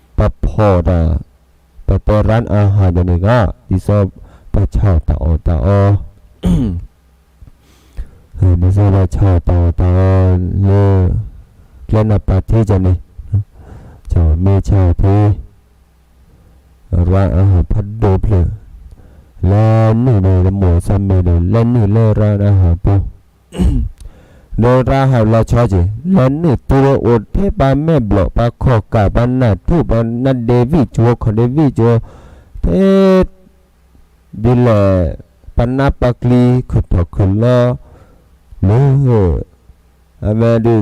ပှၤဖီၣ်တၢ် ပှၤတဲရၣ်အဟးယၤန့ၣ်ဂ့ၤ ဒ်သိးပှၤဆါအီၣ်တၢ်အီၣ်တၢ်အီ ဒ်သိးပှၤဆါအီၣ်တၢ်အီၣ်တၢ်အီလၢ ကျဲနၢ်ပၢၢ်ထံကန့ၣ် မ့ၢ်ဆါအီၣ်ဖဲ ရၣ်အဟးဖးဒိၣ်ဖျၢၣ် လဲၤနုာ်ဒီးတမိၢ်ဆါမ့ၢ်ဒီး လဲၤနုာ်လၢရၣ်အဟးပူၤ ဒီးရၣ်ဟးလီၤဆီက့ၤ လဲၤနုာ်တုၤဒီးအိၣ်ထဲပှၤမဲာ်ဘျီၣ် ပှၤခီၣ်ကၢ် ပှၤနၢ်ထူၣ် ပှၤနါဒ့ဝံၣ်ကၠိ ခီၣ်ဒ့ဝံၣ်ကၠိ ထဲ ဒ်လဲၣ် ပနၢ်ပၢၢ်ကျံ ခုၣ်ထီၣ်ခုၣ်လီၤ လၢ အဝဲဒုး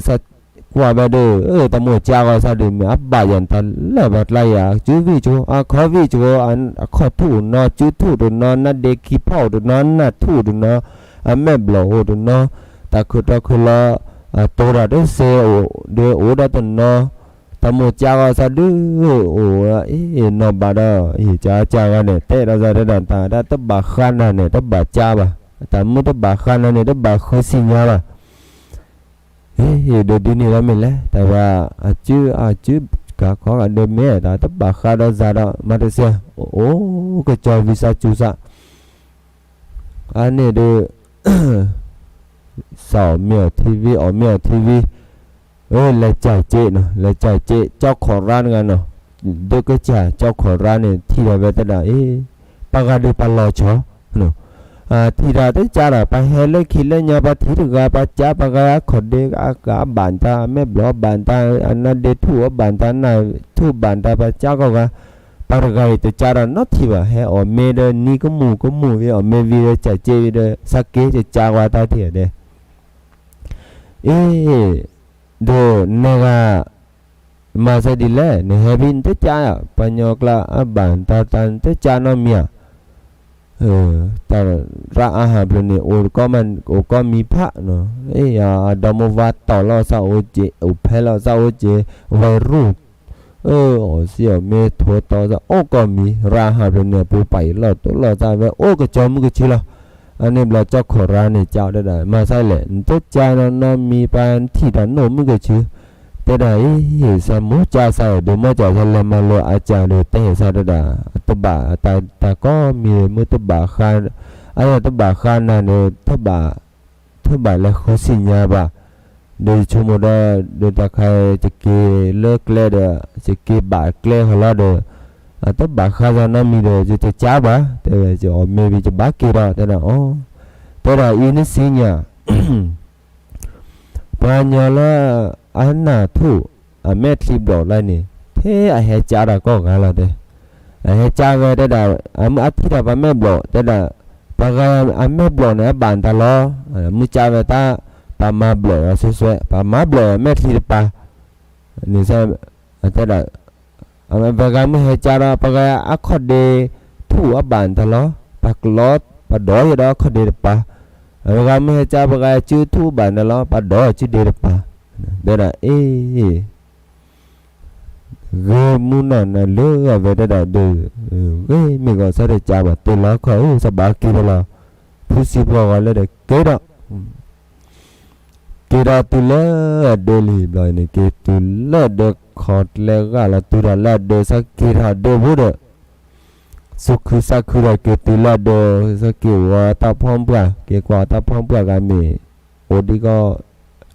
ကွၢ်ဝဲဒုး တၢ်မိၢ်ကါဂီၤစၢ်ဒုး မ့ၢ်အဘၣ်ယၤတၢ်လၢပှၤကျါယၤ အစုဝံၣ်ကၠိ အခီၣ်ဝံၣ်ကၠိ အခီၣ်ထူၣ်အိၣ်နီၤ စုထူၣ်တနီၤ နါဒ့ခံဖီအိၣ်တနီၤ နၢ်ထူၣ်အိၣ်တနီၤ အမဲာ်ဘျီၣ်အိၣ်တနီၤ တၢ်ခုၣ်ထီၣ်ခုၣ်လီၤ အတိၤတၢ်တစဲးအိၣ် ဒီးအိၣ်ဒီးတနီၤ တၢ်မိၢ်ကါဂီၤစၢ်ဒုး အိၣ်အ့ၣ်နီၢ်ဘၣ်ဒီး အ့ၣ်ကါကါဂီၤန့ၣ် တဲဒီးစၢ်တဲဒၣ်တၢ် တၢ်တဘၣ်ဃါနၤန့ၣ် တဘၣ်ကါဘၣ် တၢ်မုၢ်တဘၣ်ဃါနၤန့ၣ် တဘၣ်ဃုစံၣ်ညါဘၣ် ဟ့ၣ်ဒီးဒ်န့ၣ်လီၤမ့ၢ်လဲၣ် တၢ်ဝဲ အစု အစု ကးခီဂာ်ဒီးမ့ၢ်တၢ်တဘၣ်ဃးဒီးစၤဒီး မၤတစဲး အိၣ်ကစီၤဝံသးစူၤသး အန့ၣ်ဒီး စးအီၣ်မ့ၤအီၣ်ထံဝံၤ အီၣ်မ့ၤအီၣ်ထံဝံၤ အၢ လဲၤကၢ်စ့နီၤ လဲၤကၢ်စ့ ကၠီခီၣ်ရါတဂၤနီၤ ဒိကစၢ် ကၠီခီၣ်ရါန့ၣ် ထံၣ်ဒီးဝဲသဒၣ်အံၤ ပှၤဂၤဒုးပှၤလီၤဆီ ထံၣ်တၢ်တကးဒီး ပှၤဟဲလၢခံလၢညါ ပှၤထံၣ်တဂၤ ပှၤကးပှၤဂၤအခီၣ်ဒ့ အကးအဘၣ်တၢ် အမဲာ်ဘျီၣ်အဘၣ်တၢ် အနါဒ့ထူၣ်အဘၣ်တၢ် နၢ်ထူၣ်ဘၣ်တၢ် ပှၤကးကီၢ်ဂၤ ပှၤတဂၤအံၤတကးဒီးနီတထံၣ်ဘၣ် ဟဲအီၣ်မ့ၤဒီးနံၤကမူၣ်ကမူၣ်ဝံၤ အီၣ်မ့ၤဝံၤဒီး ကၢ်စ့ဝံၤဒီး သးက့တကးဝဲတၢ်ထံၣ်ဒဲး အ့ ဒီးနဂၤ မၤစဲဒ်လဲၣ် နဟဲဖဲနတကး ပှၤကညီကျါအဘၣ်တၢ်တၢ်နတကးနီတမံၤဧါ တၢ်ရၣ်အါဟးဖျိးန့ၣ် အိၣ်ကီၢ်မံဖးနီၤ အ့ အဒီမိၢ်ဝါတီၢ်လီၤသးအိၣ်က့ၤ အိၣ်ဖဲလီၤသးအိၣ်က့ၤ ဝဲရူၢ် အၢ အီၣ်စ့အီၣ်မ့ၤထိးတီသးအိၣ်ကီၢ်မံ ရၣ်အါဟးဖျိးန့ၣ် အပူၤပာ်အံၤလီၢ်တိၢ်လီၢ်သးဝဲအိၣ်ကစီၤမုၢ်ကဆူလီၤ အန့ၣ်ဘျီကၠီခီၣ်ရါန့ၣ် ကးဒဲဒၣ် မၤစဲလဲၣ် နတကးနီနီမံၤပှၤထံၣ်တၢ်နီၢ်မုၢ်ကဆူ တဲဒၣ်အံၤ စးမူကးစးဒီးမီၢ်ကးစးလဲၤမၤလိအကးဒီး တဲဟဲစးဒဲဒၣ် တဘၣ်တၢ်တၢ်ကီမံၤမ့ၢ်တဘၣ်ဃး အတဘၣ်ဃးနၤန့ၣ် တဘၣ်လဲၤဃုသ့ၣ်ညါဘၣ် ဒီးယဆိကမိၣ်ဒီး ဒီးတၢ်ခါ ယက့ၤလၢကျဲဒီး ယက့ၤဘၣ်ကျဲဃီလီၤဒီး အတဘၣ်ဃးစးနီတမံၤဒီး ယတကးဘၣ် တဲဝဲ ယအီၣ်မ့ၤဝံၤယဘၣ်က့ၤဒီး တဲဒၣ်အီၤ တဲဒၣ်အံၤနသ့ၣ်ညါ ပှၤကညီလၢ အနၢ်ထူၣ် အမဲာ်ချံဘျီၣ်လၢန့ၣ် ထဲအဟဲကးတၢ်ကိးဂၤလီၤတဲ အဟဲကးဝဲတဲဒၣ် အမ့ၢ်အထံၣ်တၢ်ပှၤမဲာ်ဘျီၣ်တဲဒၣ် ပှၤဂၤအမဲာ်ဘျီၣ်န့ၣ် အဘၣ်တၢ်လီၤ မုၢ်ကးဝဲတၢ် ပှၤမၤဘျီၣ်အီၤစွဲစွဲ ပှၤမၤဘျီၣ်အီၤမဲာ်ချံတပၤ န့ၣ် တဲဒၣ် ပှၤဂၤမ့ၢ်ဟဲကးဒီး ပှၤဂၤအခီၣ်ဒ့ ထူၣ်အဘၣ်တၢ်လီၤ ပှၤကလီ ပှၤဒီးယဒီးအခီၣ်ဒ့တပၤ ပှၤဂၤမ့ၢ်ဟဲကး ပှၤဂၤစုထူၣ်အဘၣ်တၢ်လီၤ ပှၤဒီးစုဒ့တပၤ တဲဒၣ်အ့ ဂ့ၤမူနီၢ်နၤလၢအဝဲတဲဒၣ်ဒီး ဂ့ၤမ့ၢ်ဂီၤဆၢတကးဘၣ် တ့ၢ်လီၤခီၣ်အု စဘၣ်က့ၤဖဲလီၤ ဖုစံးဖီဂီၤလၢဒီးက့ၤဒီး က့ၤဒီးတုၤလၢအဒၢးလံဘျီန့ၣ် က့ၤတုၤလၢအဒၢးခီၣ်ကျဲဂၢ်လီၤ တုၤဒီးလၢအဒၢး သးက့ၤထီၣ်အဒၢးဖိဒီး သူၣ်ခုသးခုဒီးက့ၤတုၤလၢအဒၢး သးက့ၤဝဲတၢ်ဖီပှၢ် က့ၤကွၢ်တၢ်ဖီပှၢ်ဂၤမ့ၢ် အိၣ်ဒ်ကီၢ်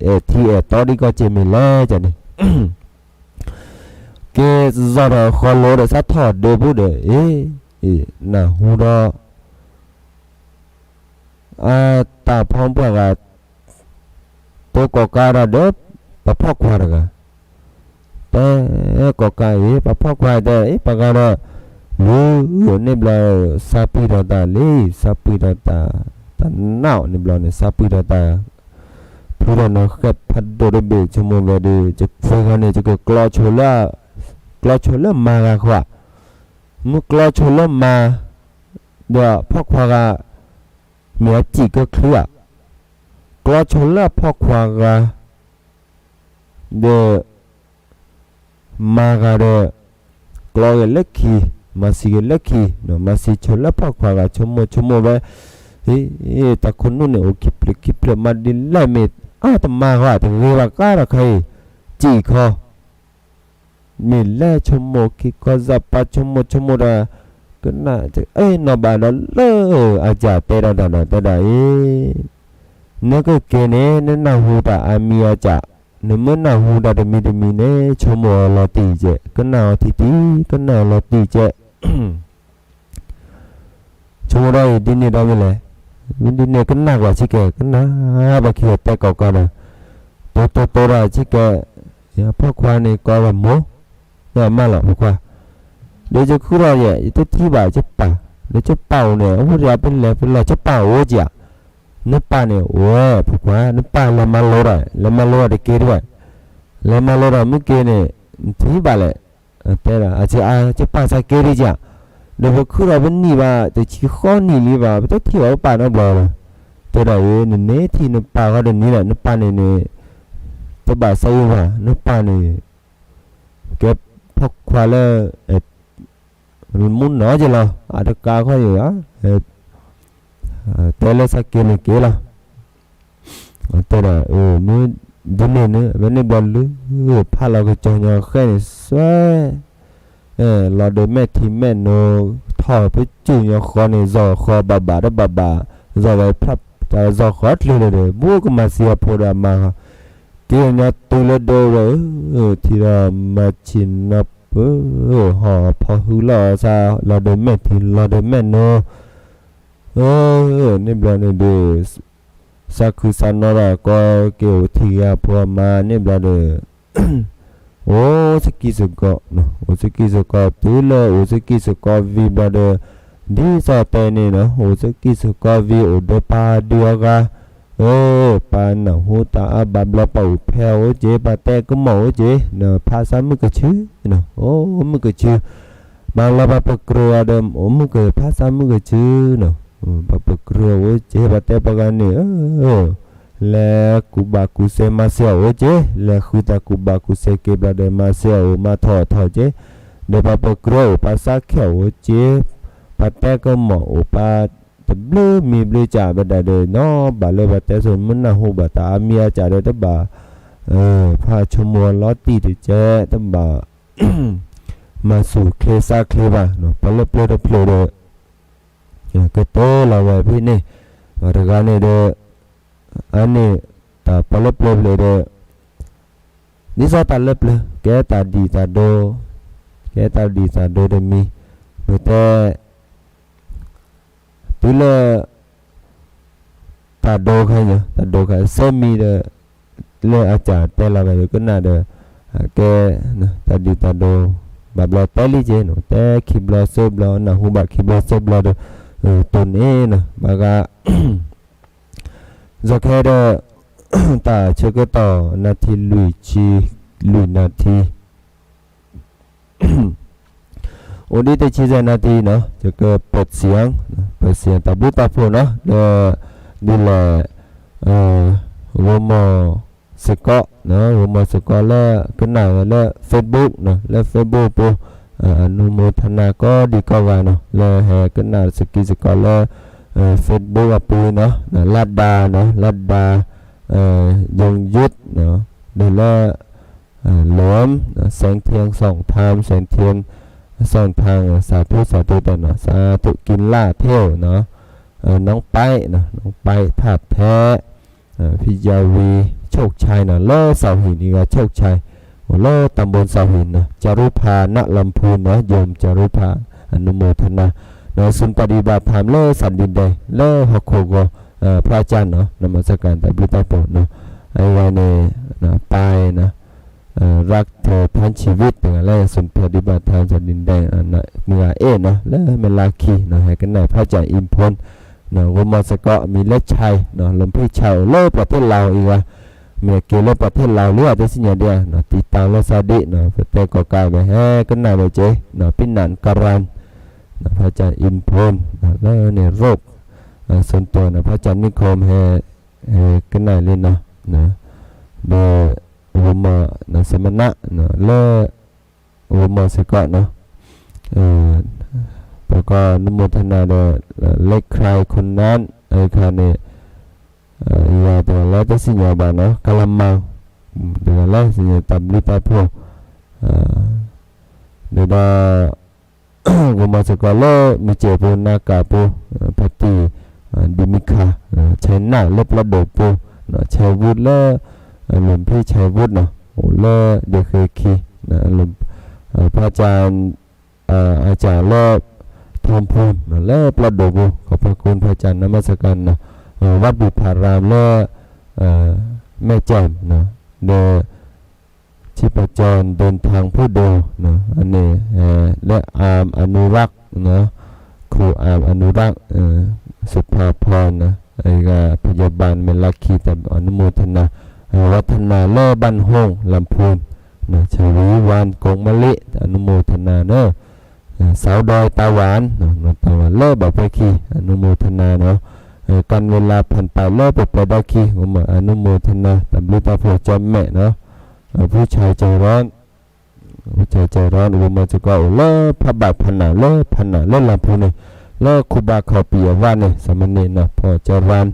အဲၣ်ထံအဲၣ်တီဒ်ကီၢ်က့ၤမ့ၢ်လဲၣ်န့ၣ် က့ၤစီၤထီၣ်ဃီလိဒီး သးထီၣ်ဒၢးဖိဒီး အ့ နၢ်ဟူဒီး အတၢ်ဖီပှၢ်ဂၤ တိကိးကါဒီး ပဖီၣ်ခွါတဂၤ တဲ ကိးကါအံၤ ပဖီၣ်ခွါတဲ အ့ ပှၤဂၤဒီး လုၢ်အီၤန့ၣ်ဘျီ သးပှံၢ်ထီၣ်တၢ်လံ သးပှံၢ်ထီၣ်တၢ် တၢ်နးအီၤန့ၣ်ဘျီန့ၣ် သးပှံၢ်ထီၣ်တၢ် ဖုဒီးနီၢ်ဃဲးဖးဒိၣ်တဘ့ၣ် ဆိကမိၣ်ဝဲဒီး ယဖုဂၤန့ၣ် ယကကျီဆိလၢ ကျီဆိလၢမါဂၤဃီ မုၢ်ကျီဆိလၢမါ ဒီးဖီၣ်ခွါဂၤ မ့ၢ်အစံၣ်ကချုးဧါ, ကျီဆိလၢအဖီၣ်ခွါဂၤ ဒီး မါဂၤဒီး ကျီဂ့ၤလၢခံ, မၤသံဂ့ၤလၢခံ, မၤသံဆိလၢဖီၣ်ခွါဂၤ ဆိကမိၣ်ဆိကမိၣ်ဝဲ, ဟ့ၣ် တၢ်ခိၣ်နူာ်န့ၣ် အိၣ်ခံဖျၢၣ်ခံဖျၢၣ်မၤဒ်လဲၣ်မ့ၢ် အါတမါဃီ တဂ့ၤဘၣ်ကါတခါအံၤ, စံၣ်ခီ မ့ၢ်လဲၤဆိကမိၣ်ခံခီ စၢ်ပာ်ဆိကမိၣ်ဆိကမိၣ်ဒီး ကနၣ် အဲၣ်နီၢ်ဘၣ်ဒီးလၢအစၢ်တဲဒၣ်တၢ်ဒီးတဲဒၣ်အံၤ, နကက့ၤန့ၣ် နနၢ်ဟူတၢ်အါမံၤအါစၢ်, နမ့ၢ်နၢ်ဟူတၢ်တမံၤတမံၤန့ၣ် ဆိကမိၣ်အီၤလီၤတံၢ်ကဲး, ကနၣ်အီၤထံထံ ကနၣ်အီၤလီၤတံၢ်ကဲး ဆိကမိၣ်ဒီးအံၤ ဒ်န့ၣ်ဒီးမ့ၢ်လဲၣ်, ဒ်န့ၣ်ကနၣ်ကွၢ်ဆံးကဲး ကနၣ်ဘၣ်ခံဂၤတဲကိးကါဒီး, တိတိတိဒီးဆံးကဲး, ဖီၣ်ခွါန့ၣ်ကိးဝဲမိၢ်, ဒီးမၢလီၤဖီၣ်ခွါ, ဒီးယဃုထီၣ်ယဲၢ် ယတထံၣ်ဘၣ်ယပၢ်, ဒီးယပၢ်အိၣ်န့ၣ် အဝဲဒၣ်ပလဲၤပလီၢ်ယပၢ်အိၣ်ကဲး, နပၢ်န့ၣ် ဝဲဖီၣ်ခွါ နပၢ်လဲၤမၤလိဒီး လဲၤမၤလိဒီးတက့ၢ်တဝဲ, လဲၤမၤလိဒီးမ့ၢ်က့ၤန့ၣ် နထံၣ်ဘၣ်လဲၣ် တဲဒၣ် အါ ယပၢ်သးက့ၤဒံးကဲး, ဒီးပခုထီၣ်ပနံၣ်ဘၣ် တဆံဃီနံၣ်လံဘၣ် ပတထံၣ်ဘၣ်ပပၢ်နီတဘျီလီၤ, တဲဒၣ်အံၤ နန့ၣ်ထံၣ်နပၢ်ဃီတနံၤလၢ နပၢ်န့ၣ်န့ၣ် တဘၣ်သးအံၤဘၣ် နပၢ်န့ၣ် ကဲဖီၣ်ခွါလၢ မူနီၢ်က့ၤလီၤ အတကးခီယၤ တဲလၢသးက့ၤန့ၣ်က့ၤလီၤ, တဲဒၣ် မ့ၢ် ဒ်န့ၣ်န့ၣ် အဝဲန့ၣ်ဘျီလၢ ဖးလီၤကစီၤညီဃဲန့ၣ် စွဲ လီၤဒၢးမဲာ်ထံမဲာ်နိ ထီၣ်ပစူၢ်ညီဃီန့ၣ် ယီၤဃီဘၣ်ဘၣ်တဘၣ်ဘၣ် ယီၤဝဲဖျါ ယီၤဃီတချုးလၢၤဒီး ဘူးကမၤစံးအဖိဒီးအမါဃီ က့ၤညီတုၤလၢဒၢးဝဲ ထံဒီးမၤဆံးနီၢ်ပၢၢ် ဟီၣ်ဖီၣ်ဟုလီၤအီၤဆါ လီၤဒၢးမဲာ်ထံ လီၤဒၢးမဲာ်နိ န့ၣ်ဘျီန့ၣ်ဒီး သးခုသးနီၢ်ဒီးကီက့ၤအိၣ်ထံဂၤဖိအမါန့ၣ်ဘျီဒီး အိၣ်စကံစကီး, အိၣ်စကံစကီးတုၤလၢအိၣ်စကံစကီးဝံၤဘျီဒီး ဒ်သိးတဲန့ၣ်နီၤ အိၣ်စကံစကီးဝံၤအိၣ်ဒီးပၢ်ဒုးအဂၤ, အၢ ပၢ်နၢ်ဟူတၢ်အါဘၣ်ဘျီ ပၢ်အိၣ်ဖဲအအိၣ်က့ၤ ပၢ်တဲကမီၤအိၣ်က့ၤ, ဖးဆါမုၢ်ကဆူ အိၣ်မုၢ်ကဆူ, မၤလီၤပၢ်ပကြၢးအီၤဒီး အိၣ်မုၢ်ကဖးဆါမုၢ်ကဆူနီၤ, ပၢ်ပကြၢးအိၣ်က့ၤ ပၢ်တဲပှၤဂၤန့ၣ် လဲၤကူၣ်ဘၣ်ကူၣ်စဲမၤစၢၤအီၤအိၣ်က့ၤ, လဲၤဃုသးကူၣ်ဘၣ်ကူၣ်စဲက့ၤဘျီဒီး မၤစၢၤအီၤအိၣ်မၤထီၣ်ထီၣ်က့ၤ, ဒီးပၢ်ပကြၢးအိၣ်ပၢ်ဆါခဲအိၣ်က့ၤ, ပၢ်တဲကမီၤအိၣ် ပၢ်တဘျုးမံၤဘျုးကၢ်ဘၣ်ဒၣ်ဒီး နီၢ်ဘၣ်လၢပၢ်တဲဆိ မုၢ်နၢ်ဟူဘၣ်တၢ်အါမံၤအါကၢ်ဒီးတဘၣ် ဖးဆိကမိၣ်အလီၤတံၢ်တကဲ တဘၣ် မၤဆူၣ်ချ့စၢ်ချ့ဘၣ်, ပှၤလၢပျၢၤတဖျၢၣ်ဒီး ကတၢၢ်လီၤဝဲဖဲန့ၣ်, ပှၤတဂၤန့ၣ်ဒီး အန့ၣ် တၢ်ပှၤလၢပျၢၤဖျၢၣ်ဒီး ဒ်သိးတၢ်လၢပျၢၤ ကဲတၢ်ဒံၣ်တၢ်ဒိ, ကဲတၢ်ဒံၣ်တၢ်ဒိတမံၤ, ပတဲ တုၤလၢ တၢ်ဒိခဲအံၤ တၢ်ဒိခဲအံၤ ဆဲမံၤဒီး လၢအစၢ်တဲလီၤဝဲဒီးကနၣ်ဒီး ကဲ တၢ်ဒံၣ်တၢ်ဒိ ဘၣ်ဘျီတဲလံက့ၤနီၤ တဲခံဘျီသၢဘျီ နၢ်ဟူဘၣ်ခံဘျီသၢဘျီဒီး တိၢ်န့ၣ်နီၤ ဘၣ်ဂၤ ယီၤခဲဒီး တၢ်ဆၢကတီၢ် နၣ်ထံလွံၢ်ဆံ လွံၢ်နၣ်ထံ အိၣ်ဒံးတဆံယဲၢ်နၣ်ထံနီၤ ယကပၢၢ်စံၣ် ပၢၢ်စံၣ် တၢ်ဘျုးတၢ်ဖှိၣ်နီၤ လၢ ဒ်လဲၣ် ဂီၤမီၢ်စ့ၢ်ကီး ဂီၤမီၢ်စ့ၢ်ကီးလၢကနၣ်ဝဲလၢ Facebook နီၤ လၢ Facebook ပူၤ အနုမောทนา ကိးဒံကိးဂၤနီၤ လၢဟဲကနၣ်စကံစ့ၢ်ကီးလၢ Facebook အပူၤနီၤ လါဒါနီၤ လါဒါ ယိၤယုၢ်နီၤ ဒီးလၢ လၢ แสงเทียนส่องธรรม แสงเทียนส่องธรรม สาธุ สาธุ แต่เนาะ สาธุ กินลาบเที่ยวเนาะ น้องไปเนาะ น้องไป ธาตุแท้ พี่ยาวี โชคชัยเนาะ လၢเสาหิน အံၤဂၤ โชคชัย အိၣ်လၢตำบลเสาหินเนาะ จารุภา ณ ลำพูนเนาะ โยมจารุภา อนุโมทนา เนาะ ศูนย์ปฏิบัติธรรม လၢ สะดินแดง လၢဟီၣ်ခိၣ်ဂီၤ พระอาจารย์เนาะ นมัสการ တၢ်ဘျုးတၢ်ဖှိၣ်เนาะ အဝဲန့ၣ် ไปเนาะ รักเธอทั้งชีวิต တဂၤလၢ ศูนย์ปฏิบัติธรรม สะดินแดง မုၢ်ဂၤအဲၣ်เนาะ လၢမဲၢ်လါခံเนาะ ဟဲကနၣ် พระอาจารย์ อินพล เนาะ ဂီၤမီၢ်စ့ၢ်ကီး မံၤလၢ ชัยเนาะ หลวงพี่ชัย အိၣ်လၢประเทศลาว အံၤဂၤ မ့ၢ်အက့ၤလၢประเทศลาว လၢအတသ့ၣ်ညါဒံးဧါเนาะ ติดตาม လၢ สะดินเนาะ ပတဲကိးကးဝဲ ဟဲကနၣ်ဝဲက့ၤเนาะ พี่นันท์ การันเนาะ พระอาจารย์ อินพลเนาะ လၢန့ၣ် โรค ส่วนตัวเนาะ พระอาจารย์ นิคม ဟဲ ဟဲကနၣ်လံเนาะ ဒီး ဂီၤမီၢ် เนาะ สมณะเนาะ လၢ ဂီၤမီၢ်စ့ၢ်ကီးเนาะ ပကီၢ် อนุโมทนา ဒီး เล็กใครคนนั้น အခါန့ၣ် ယၤတဂၤလၢတသ့ၣ်ညါဘၣ်เนาะ กะละมัง တဂၤလၢသ့ၣ်ညါ တၢ်ဘျုးတၢ်ဖှိၣ် ဒီး ဂီၤမီၢ်စ့ၢ်ကီးလၢမုၢ်စဲးပူၤ နါကၣ်ပူၤ ဖါတံၢ် ဒံမံခါ ဆဲးနၢ်လၢပျီဒိၣ်ပူၤ ဆဲးဝူးလၢ หลวงพี่ชัยวุฒิเนาะ အိၣ်လၢဒ့ၣ်ဃ့ခံ พระอาจารย์ อาจารย์လၢ ทองพูน လၢပျီဒိၣ်ပူၤ ขอบพระคุณพระอาจารย์ นมัสการเนาะ วัดบุพาราม လၢ แม่แจ่มเนาะ ဒီး ชีพจร เดินทางผู้เดียวเนาะ အန့ၣ် လၢ อาร์ม อนุรักษ์เนาะ ครูอาร์ม อนุรักษ์ สุภาพรเนาะ အဂၤ พยาบาล မဲၢ်လါခံ ตาม อนุโมทนา วัฒนา လၢ บ้านโฮ่ง ลำพูนเนาะ ชวีวัน กงมะลิ อนุโมทนาเนาะ สาวดอยตาหวานเนาะ ตาหวาน လၢဘၣ်ဖဲခံ อนุโมทนาเนาะ กันเวลาผ่านไป လၢပပှဲၤဒီးခံ อนุโมทนา တၢ်ဘျုးတၢ်ဖှိၣ် ကၠီမဲာ်เนาะ ผู้ชายใจร้อน ผู้ชายใจร้อน ဂီၤမီၢ်စ့ၢ်ကီး အိၣ်လၢဖးဘၣ်ဖးနး လၢဖးနး လၢလၢ်ပူၤန့ၣ် လၢခူဘၣ်ခီၣ်ပံၤအဝဲန့ၣ် สามเณรเนาะ พอใจร้อน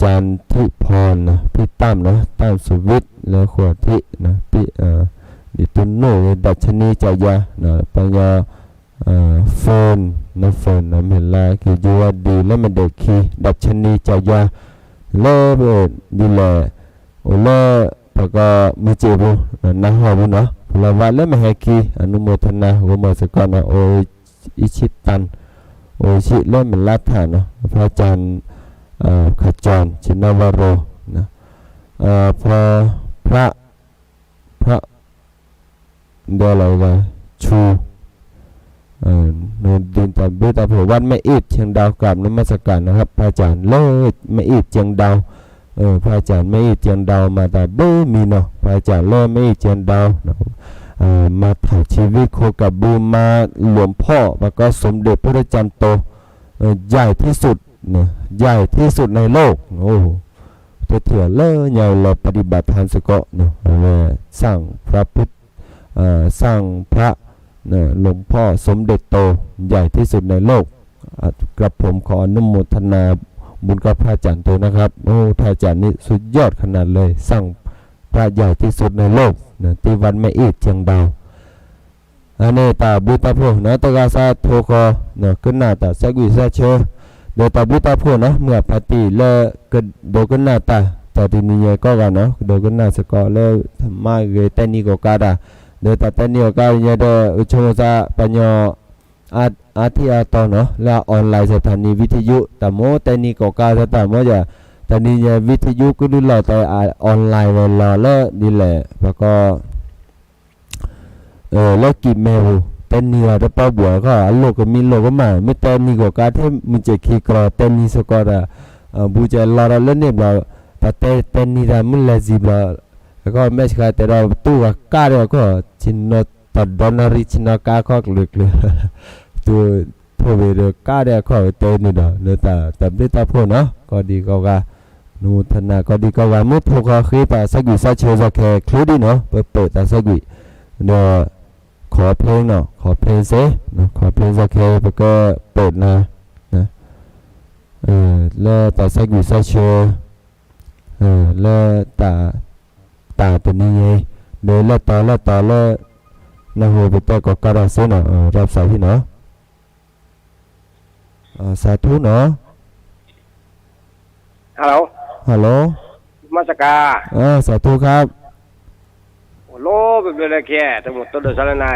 จันทิพรนะ พี่ตั้มนะ ตั้มสุวิทย์ လၢဃိးထံး ဒ်သိးနိၣ်ဂ့ၤ ดัชนี จ่ายยา ပှၤကညီ phone န phone နမ့ၢ်လၢက့ၤယိဝဲဒ်လၢမ့ၢ်ဒဲးခံ ดัชนี จ่ายยา လၢ ဒ်လဲၣ် အိၣ်လၢ ပကမုၢ်စ့ၣ်ပူၤ နၢ်ဟူပူၤနီၤ ဖဲလၢဝဲလၢမ့ၢ်ဟဲခံ အနုโมทนา ဂီၢ်မီၢ်စ့ၢ်ကီးနီၤ အိၣ် အံၣ်ဆံတၢ် အိၣ်ဆံလၢမ့ၢ်လါထးနီၤ พระอาจารย์ ขจร ชินวโร พระ พระ พระ เดี๋ยวอะไรวะ ชู โนนดินตาบื้อตาโผวัดแม่อิดเชียงดาวกราบนมัสการนะครับพระอาจารย์เลิศแม่อิดเชียงดาว เออพระอาจารย์แม่อิดเชียงดาวมาตาบื้อมีเนาะ พระอาจารย์เลิศแม่อิดเชียงดาวนะครับ เอ่อมาถ่ายชีวิตโคกระบือมาหลวงพ่อแล้วก็สมเด็จพระจันทร์โต เอ่อใหญ่ที่สุดนะ ใหญ่ที่สุดในโลก โอ้ เถื่อเลิศใหญ่เลยปฏิบัติทานสะเกาะเนาะ แล้วก็สร้างพระพุทธ เอ่อสร้างพระ เอ่อหลวงพ่อสมเด็จโตใหญ่ที่สุดในโลก อ่ะครับผมขออนุโมทนาบุญกับพระอาจารย์โตนะครับ โอ้ พระอาจารย์นี่สุดยอดขนาดเลย สร้างพระใหญ่ที่สุดในโลกนะ ที่วัดแม่อิดเชียงดาว အန့ၣ်တၢ်ဘျုးတၢ်ဖှိၣ်နီၤ တဂၤစးထိဃီ ကနၣ်တၢ်ဆၢကွံာ်ဆၢဆၢ ဒီးတၢ်ဘျုးတၢ်ဖှိၣ်နီၤ မုၢ်အဖါတံၢ်လၢ ကဒိကနၣ်တၢ် တၢ်တနံၤညါကိးဂၤနီၤ ကဒိကနၣ်စ့ၢ်ကီးလၢ တၢ်မၤဂ့ၤတဲနံၤကိးကါတၢ် ဒီးတၢ်တဲနံၤကိးကါညါဒီး ဆိကမိၣ်သးပှၤညီ အါထံၣ်အါတီနီၤ လၢ online စ့ၢ် တၢ်နံၤ วิทยุ တၢ်မိၢ်တဲနံၤကိးကါစ့ၢ် တၢ်မိၢ်ယၤ တၢ်နံၤညါ วิทยุ ကလုၢ်လီၤတဲ online ဝဲလီၤလၢဒ်လဲၣ် ပှၤကီ လၢကံးမဲပူၤ တဲနံၤဂၤတပီဘှီးခီ အလိၣ်ကမံလိၣ်ကမၣ် မ့ၢ်တဲနံၤကိးကါထဲမုၢ်စ့ၢ်ခံကြီ တဲနံၤစ့ၢ်ကီးဒီး ဘူးကဲလီၤဒီးလၢန့ၣ်ဘျီ ပတဲတဲနံၤတၢ်မုၢ်လဲၤစံးဘျီ အခီ မဲာ်ဆှးတဲဒီးပတူၢ်ဂၤကါဒီးအခီ ဆ့ၣ်နီၤတၢ်ဒီနရံၣ်ဆ့ၣ်နီၤကါခီကျၢၤကျၢၤ တူၢ်ထိၣ်ဝဲဒီးကါဒီးအခီဝဲတဲန့ၣ်ဒီး လၢတၢ်ဘျုးတၢ်ဖှိၣ်နီၤ ကီၢ်ဒံးကီၢ်ဂၤ နမူထနၢ်ကီၢ်ဒံးကီၢ်ဂၤ မုၢ်ထီၣ်ခီဃ့တၢ်ဆၢကွံာ်ဆၢဆၢစီၤခဲၤချူဒံးနီၤ ပပာ်တၢ်ဆၢကွံာ် ဒီး ခီဖျိနီၤ ခီဖျိစ့ၢ် ခီဖျိစ့ၢ်ခဲၤ ပကပာ်နၤ လၢတၢ်ဆၢကွံာ်ဆၢဆၢ လၢတၢ် တၢ်တနံၤညါအံၤ ဒီးလၢတီၤလၢတီၤလၢ နၢ်ဟူပတဲကိးကါတၢ်စ့ၢ်နီၤ ရၢ်ပစးဖံနီၤ สาธุเนาะ ฮัลโหล นมัสการ สาธุครับ အိၣ်လၢပျၢၤလၢခံ တမူတဒိၣ်စါလၢနၤ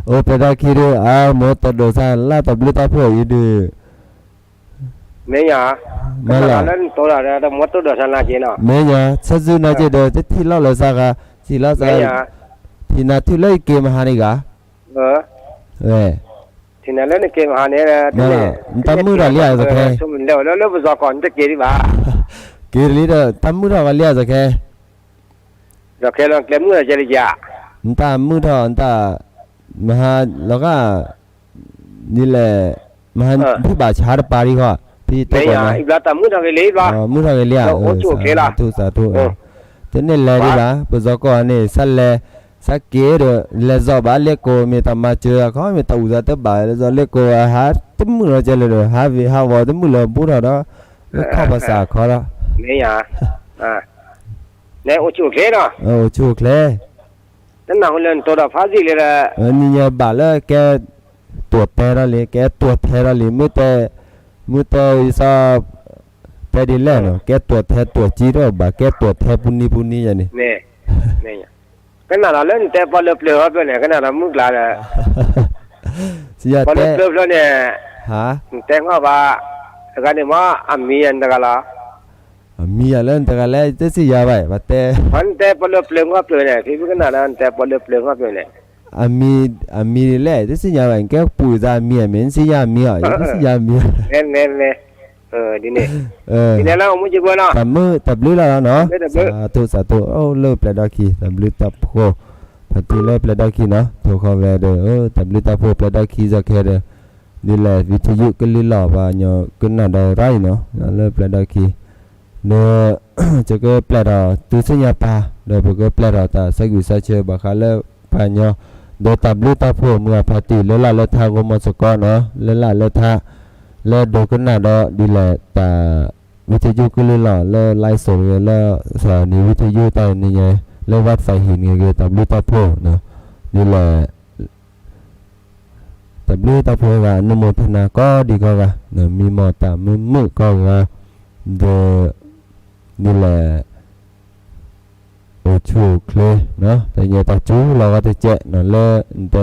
အိၣ်ပျဲၢ်ဒီခံဒုး အါ မူတဒိၣ်စါလၢတၢ်ဘျုးတၢ်ဖှိၣ်အံၤဒုး မ့ၢ်ယၤ မ့ၢ်လၢ လၢနတိၤတၢ်ဒီး တမူတဒိၣ်စါနၤက့ၤနီၤ မ့ၢ်ယၤ ဆၢစုနၤက့ၤဒီး တထံၣ်လီၤလၢစါဃါ ထံၣ်လီၤစါ ထံၣ်နၤထံၣ်လၢယက့ၤမဟါန့ၣ်ဂၤ ဝဲ ထံၣ်နၤလၢနက့ၤမဟါန့ၣ် နတၢ်မုာ်ထီၣ်လံဧါ စခါ လၢလၢပစီၤကီၢ် နတက့ၤဒံးဘၣ် က့ၤလံဒီး တၢ်မုာ်ထီၣ်ဂၤလံဧါ စခါ စခါလီၤကျဲမုာ်ထီၣ်ကဲလံဧါ နတၢ်မုာ်ထီၣ် နတၢ် မဟါလီၤဂာ် ဒ်လဲၣ် မဟါ ဖံဘၣ်ဆါတပၤဒံးဃီ ဖံတဲကိးနၤ မုာ်ထီၣ်ဂ့ၤလံဧါ စၤထူၣ်စၤထူၣ် တန့ၢ်လဲၤဒံးဘၣ် ပစီၤကီၢ်န့ၣ် စးလဲၤ စးက့ၤဒီး လဲၤစီၤဘၣ်လ့ကိး မ့ၢ်တၢ်မၤစၢၤအခီ မ့ၢ်တၢ်အုၣ်သးတဘၣ် လဲၤစီၤလ့ကိး ဟးတမုာ်လီၤကဲလၢာ်ဒီး ဟးဝံၤဟးဝီၤတမုာ်လၢၤ ဘူးထီၣ်ဒီး လၢခီၣ်ပစးခီဒီး န့ၣ်အိၣ်ဆူၣ်အိၣ်ချ့နီၤ အိၣ်ဆူၣ်အိၣ်ချ့ တနၢ်ဟူလၢနတိၤဒီးဖးစံၣ်လံဒီး နံၤညါဘၣ်လၢကဲ တိာ်တဲထီၣ်လံ ကဲတိာ်ထဲထီၣ်လံ မ့ၢ်တဲ မ့ၢ်တဲယသီ တဲဒ်လဲၣ်နီၤ ကဲတိာ်ထဲတိာ်ကံထီၣ်ဘၣ် ကဲတိာ်ထဲပူၤနံၤပူၤနံၤယၤန့ၣ် ကနၣ်ဒီးလၢနတဲပီၢ်လၢပျၢၤဟီပျၢၤန့ၣ် ကနၣ်ဒီးမုၢ်ကျါဒီး ပီၢ်လၢပျၢၤဖျၢၣ်န့ၣ် နတဲငီၢ်ဘၣ် တဂၤန့ၣ်မ့ၢ် အမံၤယၤနတဂၤလီၤ အမံၤယၤလၢနတဂၤလဲၣ် တသ့ၣ်ညါဘၣ် ပတဲ နတဲပီၢ်လၢပျၢၤငီၢ်ပျၢၤန့ၣ် ဖံဖုကနၣ်ဒီးနတဲပီၢ်လၢပျၢၤငီၢ်ပျၢၤန့ၣ် အမံၤ အမံၤလဲၣ် တသ့ၣ်ညါဘၣ် နကဲပူၤသးအမံၤအမ့ၢ် နသ့ၣ်ညါအမံၤအီၤ ယတသ့ၣ်ညါအမံၤ ဒ်န့ၣ် ဒ်န့ၣ်လၢအိၣ်မူက့ၤဘၢနီၤ တၢ်မုာ်တၢ်ဘျုးလီၤနီၤ စးထူၣ်စးထူၣ် အိၣ်လၢပျဲၢ်ဒီခံ တၢ်ဘျုးတၢ်ဖှိၣ် ဖါတံၢ်လၢပျဲၢ်ဒီခံနီၤ ထိၣ်ဃီဝဲဒီး တၢ်ဘျုးတၢ်ဖှိၣ်ပျဲၢ်ဒီခံစီၤခဲဒီး ဒ်လဲၣ် ဝံၤထယုၢ်ကလုၢ်လီၤ ပှၤကညီကနၣ်ဒီးရၢ်အံၤနီၤ လၢပျဲၢ်ဒီခံ ဒီး ယကပျဲၢ်ထီၣ်တုၤဆူညါပၢ် ဒီးပကပျဲၢ်ထီၣ်တၢ်ဆၢကွံာ်ဆၢဆၢဘၣ်ဃးလၢပှၤကညီ ဒီးတၢ်ဘျုးတၢ်ဖှိၣ်မုၢ်အဖါတံၢ်လၢလၢ်လၢထါဂီၢ်မီၤစ့ၢ်ကီးနီၤ လၢလၢ်လၢထါ လၢဒိကနၣ်ဒီးဒ်လဲၣ်တၢ် ဝံထယိၣ်ကလုၢ်လီၤ လၢ live တဂ့ၤ လၢ နံၤဝံထယိၣ်တၢ်န့ၣ်ညါ လၢ ဝၣ်သးဟံးန့ၣ်ဂ့ၤ တၢ်ဘျုးတၢ်ဖှိၣ် ဒ်လဲၣ် တၢ်ဘျုးတၢ်ဖှိၣ်ဂၤ အနုမောทนา ကိးဒံကိးဂၤ မံမီၢ်တၢ်မုာ်မုာ်ကိးဂၤ ဒီး ဒ်လဲၣ် အိၣ်ဆူၣ်အိၣ်ချ့ တၢ်ညါတၢ်စူၤလီၤဂီၤတကဲး လၢ လၢ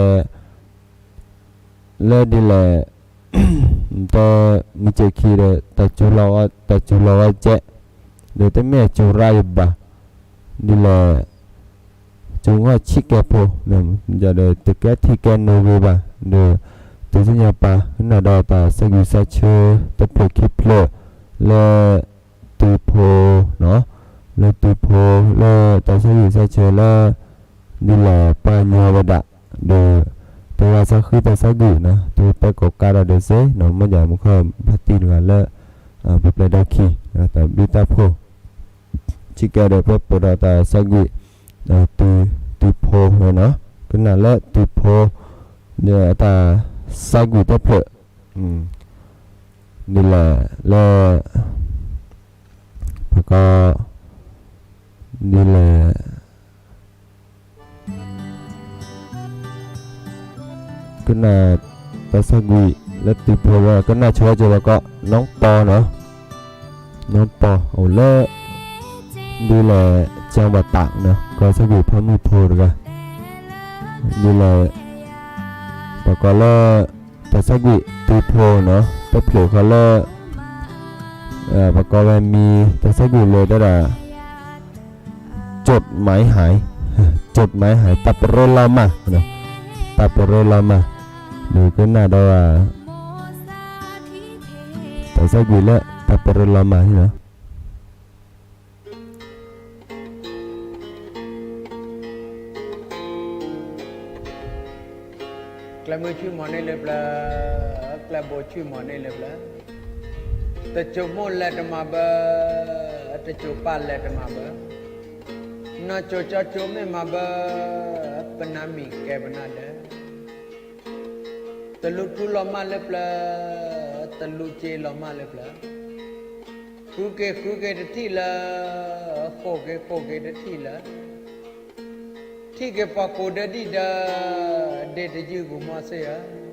ဒ်လဲၣ် တဲ မုၢ်စ့ၢ်ခံဒီး တၢ်စူၤလီၤဂီၤ တၢ်စူၤလီၤဂီၤတကဲး ဒီးတမ့ၢ်အစူၤရၣ်ယဘၣ် ဒ်လဲၣ် စူၤငီၢ်ဆံးကဲဖိ ဒီးတကဲထံကဲနိဂ့ၤဘၣ် ဒီး တုၤသ့ၣ်ညါပာ် ကနၣ်ဒီးတၢ်ဆၢဂံၢ်ဆၢဆၢ တဖျၢၣ်ခံဖျၢၣ် လၢ တုၤဖိ လၢတုၤဖိ လၢတၢ်ဆၢဂံၢ်ဆၢဆၢလၢ ဒ်လဲၣ်ပှၤညီဝဲဒၣ် ဒီး တဂၤစီဃုတၢ်ဆၢဂံၢ် တၢ်တဲကိးကါဒီးဒဲးစ့ မ့ၢ်ဒ်မူခိၣ်ဖါတံၢ်တဂၤလၢ ပပျဲၢ်ဒီခံ တၢ်ဘျုးတၢ်ဖှိၣ် ဆံးကဲဒီးပပၢၢ်ဒီးတၢ်ဆၢဂံၢ် တုၤ တုၤဖိဝဲနီၤ ကနၣ်လၢတုၤဖိ ဒီးအတၢ်ဆၢဂံၢ်တဖျၢၣ် ဒ်လဲၣ်လၢ ပက ဒ်လဲၣ် ကနၣ်တၢ်ဆၢဂံၢ်လၢတုၤဖိဝဲ ကနၣ်ဆိဝဲကၠိၤလီၤကီး နီၢ်ပီနီၤ နီၢ်ပီအိၣ်လၢ ဒ်လဲၣ် ကၠီဘၣ်တၢ်နီၤ ကီၢ်ဆၢဂ့ၢ်ဖီမုၢ်ဖိတဂၤ ဒ်လဲၣ် ပကိးလၢ တၢ်ဆၢဂ့ၢ်တုၤဖိနီၤ တဖျၢၣ်ဃီလၢ ပကိးဝဲမံၤ တၢ်ဆၢဂ့ၢ်လၢတဒၣ် จดหมายหาย จดหมายหาย တၢ်ပရၢလီၤမၢ် တၢ်ပရၢလီၤမၢ် ဒ်ကနၣ်ဒီး တၢ်ဆၢဂ့ၢ်လၢတၢ်ပရၢလီၤမၢ်န့ၣ်လီၤ. ကျဲမုၢ်ဆူၣ်မီၤန့ၢ်လၢပျၢၤ, ကျဲဘိဆူၣ်မီၤန့ၢ်လၢပျၢၤ, တစိၤမိၢ်လဲၤတမၤဘၢ, တစိၤပၢ်လဲၤတမၤဘၢ, နီၢ်စိၤကၠီစိၤမ့ၢ်မၤဘၢ, ပနၢ်မံၤကဲပနၢ်ဒၢး တလူၤထူလီၤမၢ်လၢပျၢၤ, တလူၤစ့လီၤမၢ်လၢပျၢၤ, ဃုက့ၤဃုက့ၤတထံၣ်လၢၤ, ဃိးက့ၤဃိးက့ၤတထံၣ်လၢၤ, ထံၣ်က့ၤပှၤကိးဒၢဒံၣ်ဒၢ, ဒ့တယုၢ်ပူၤမီၢ်စ့ၢ်ဧၢ.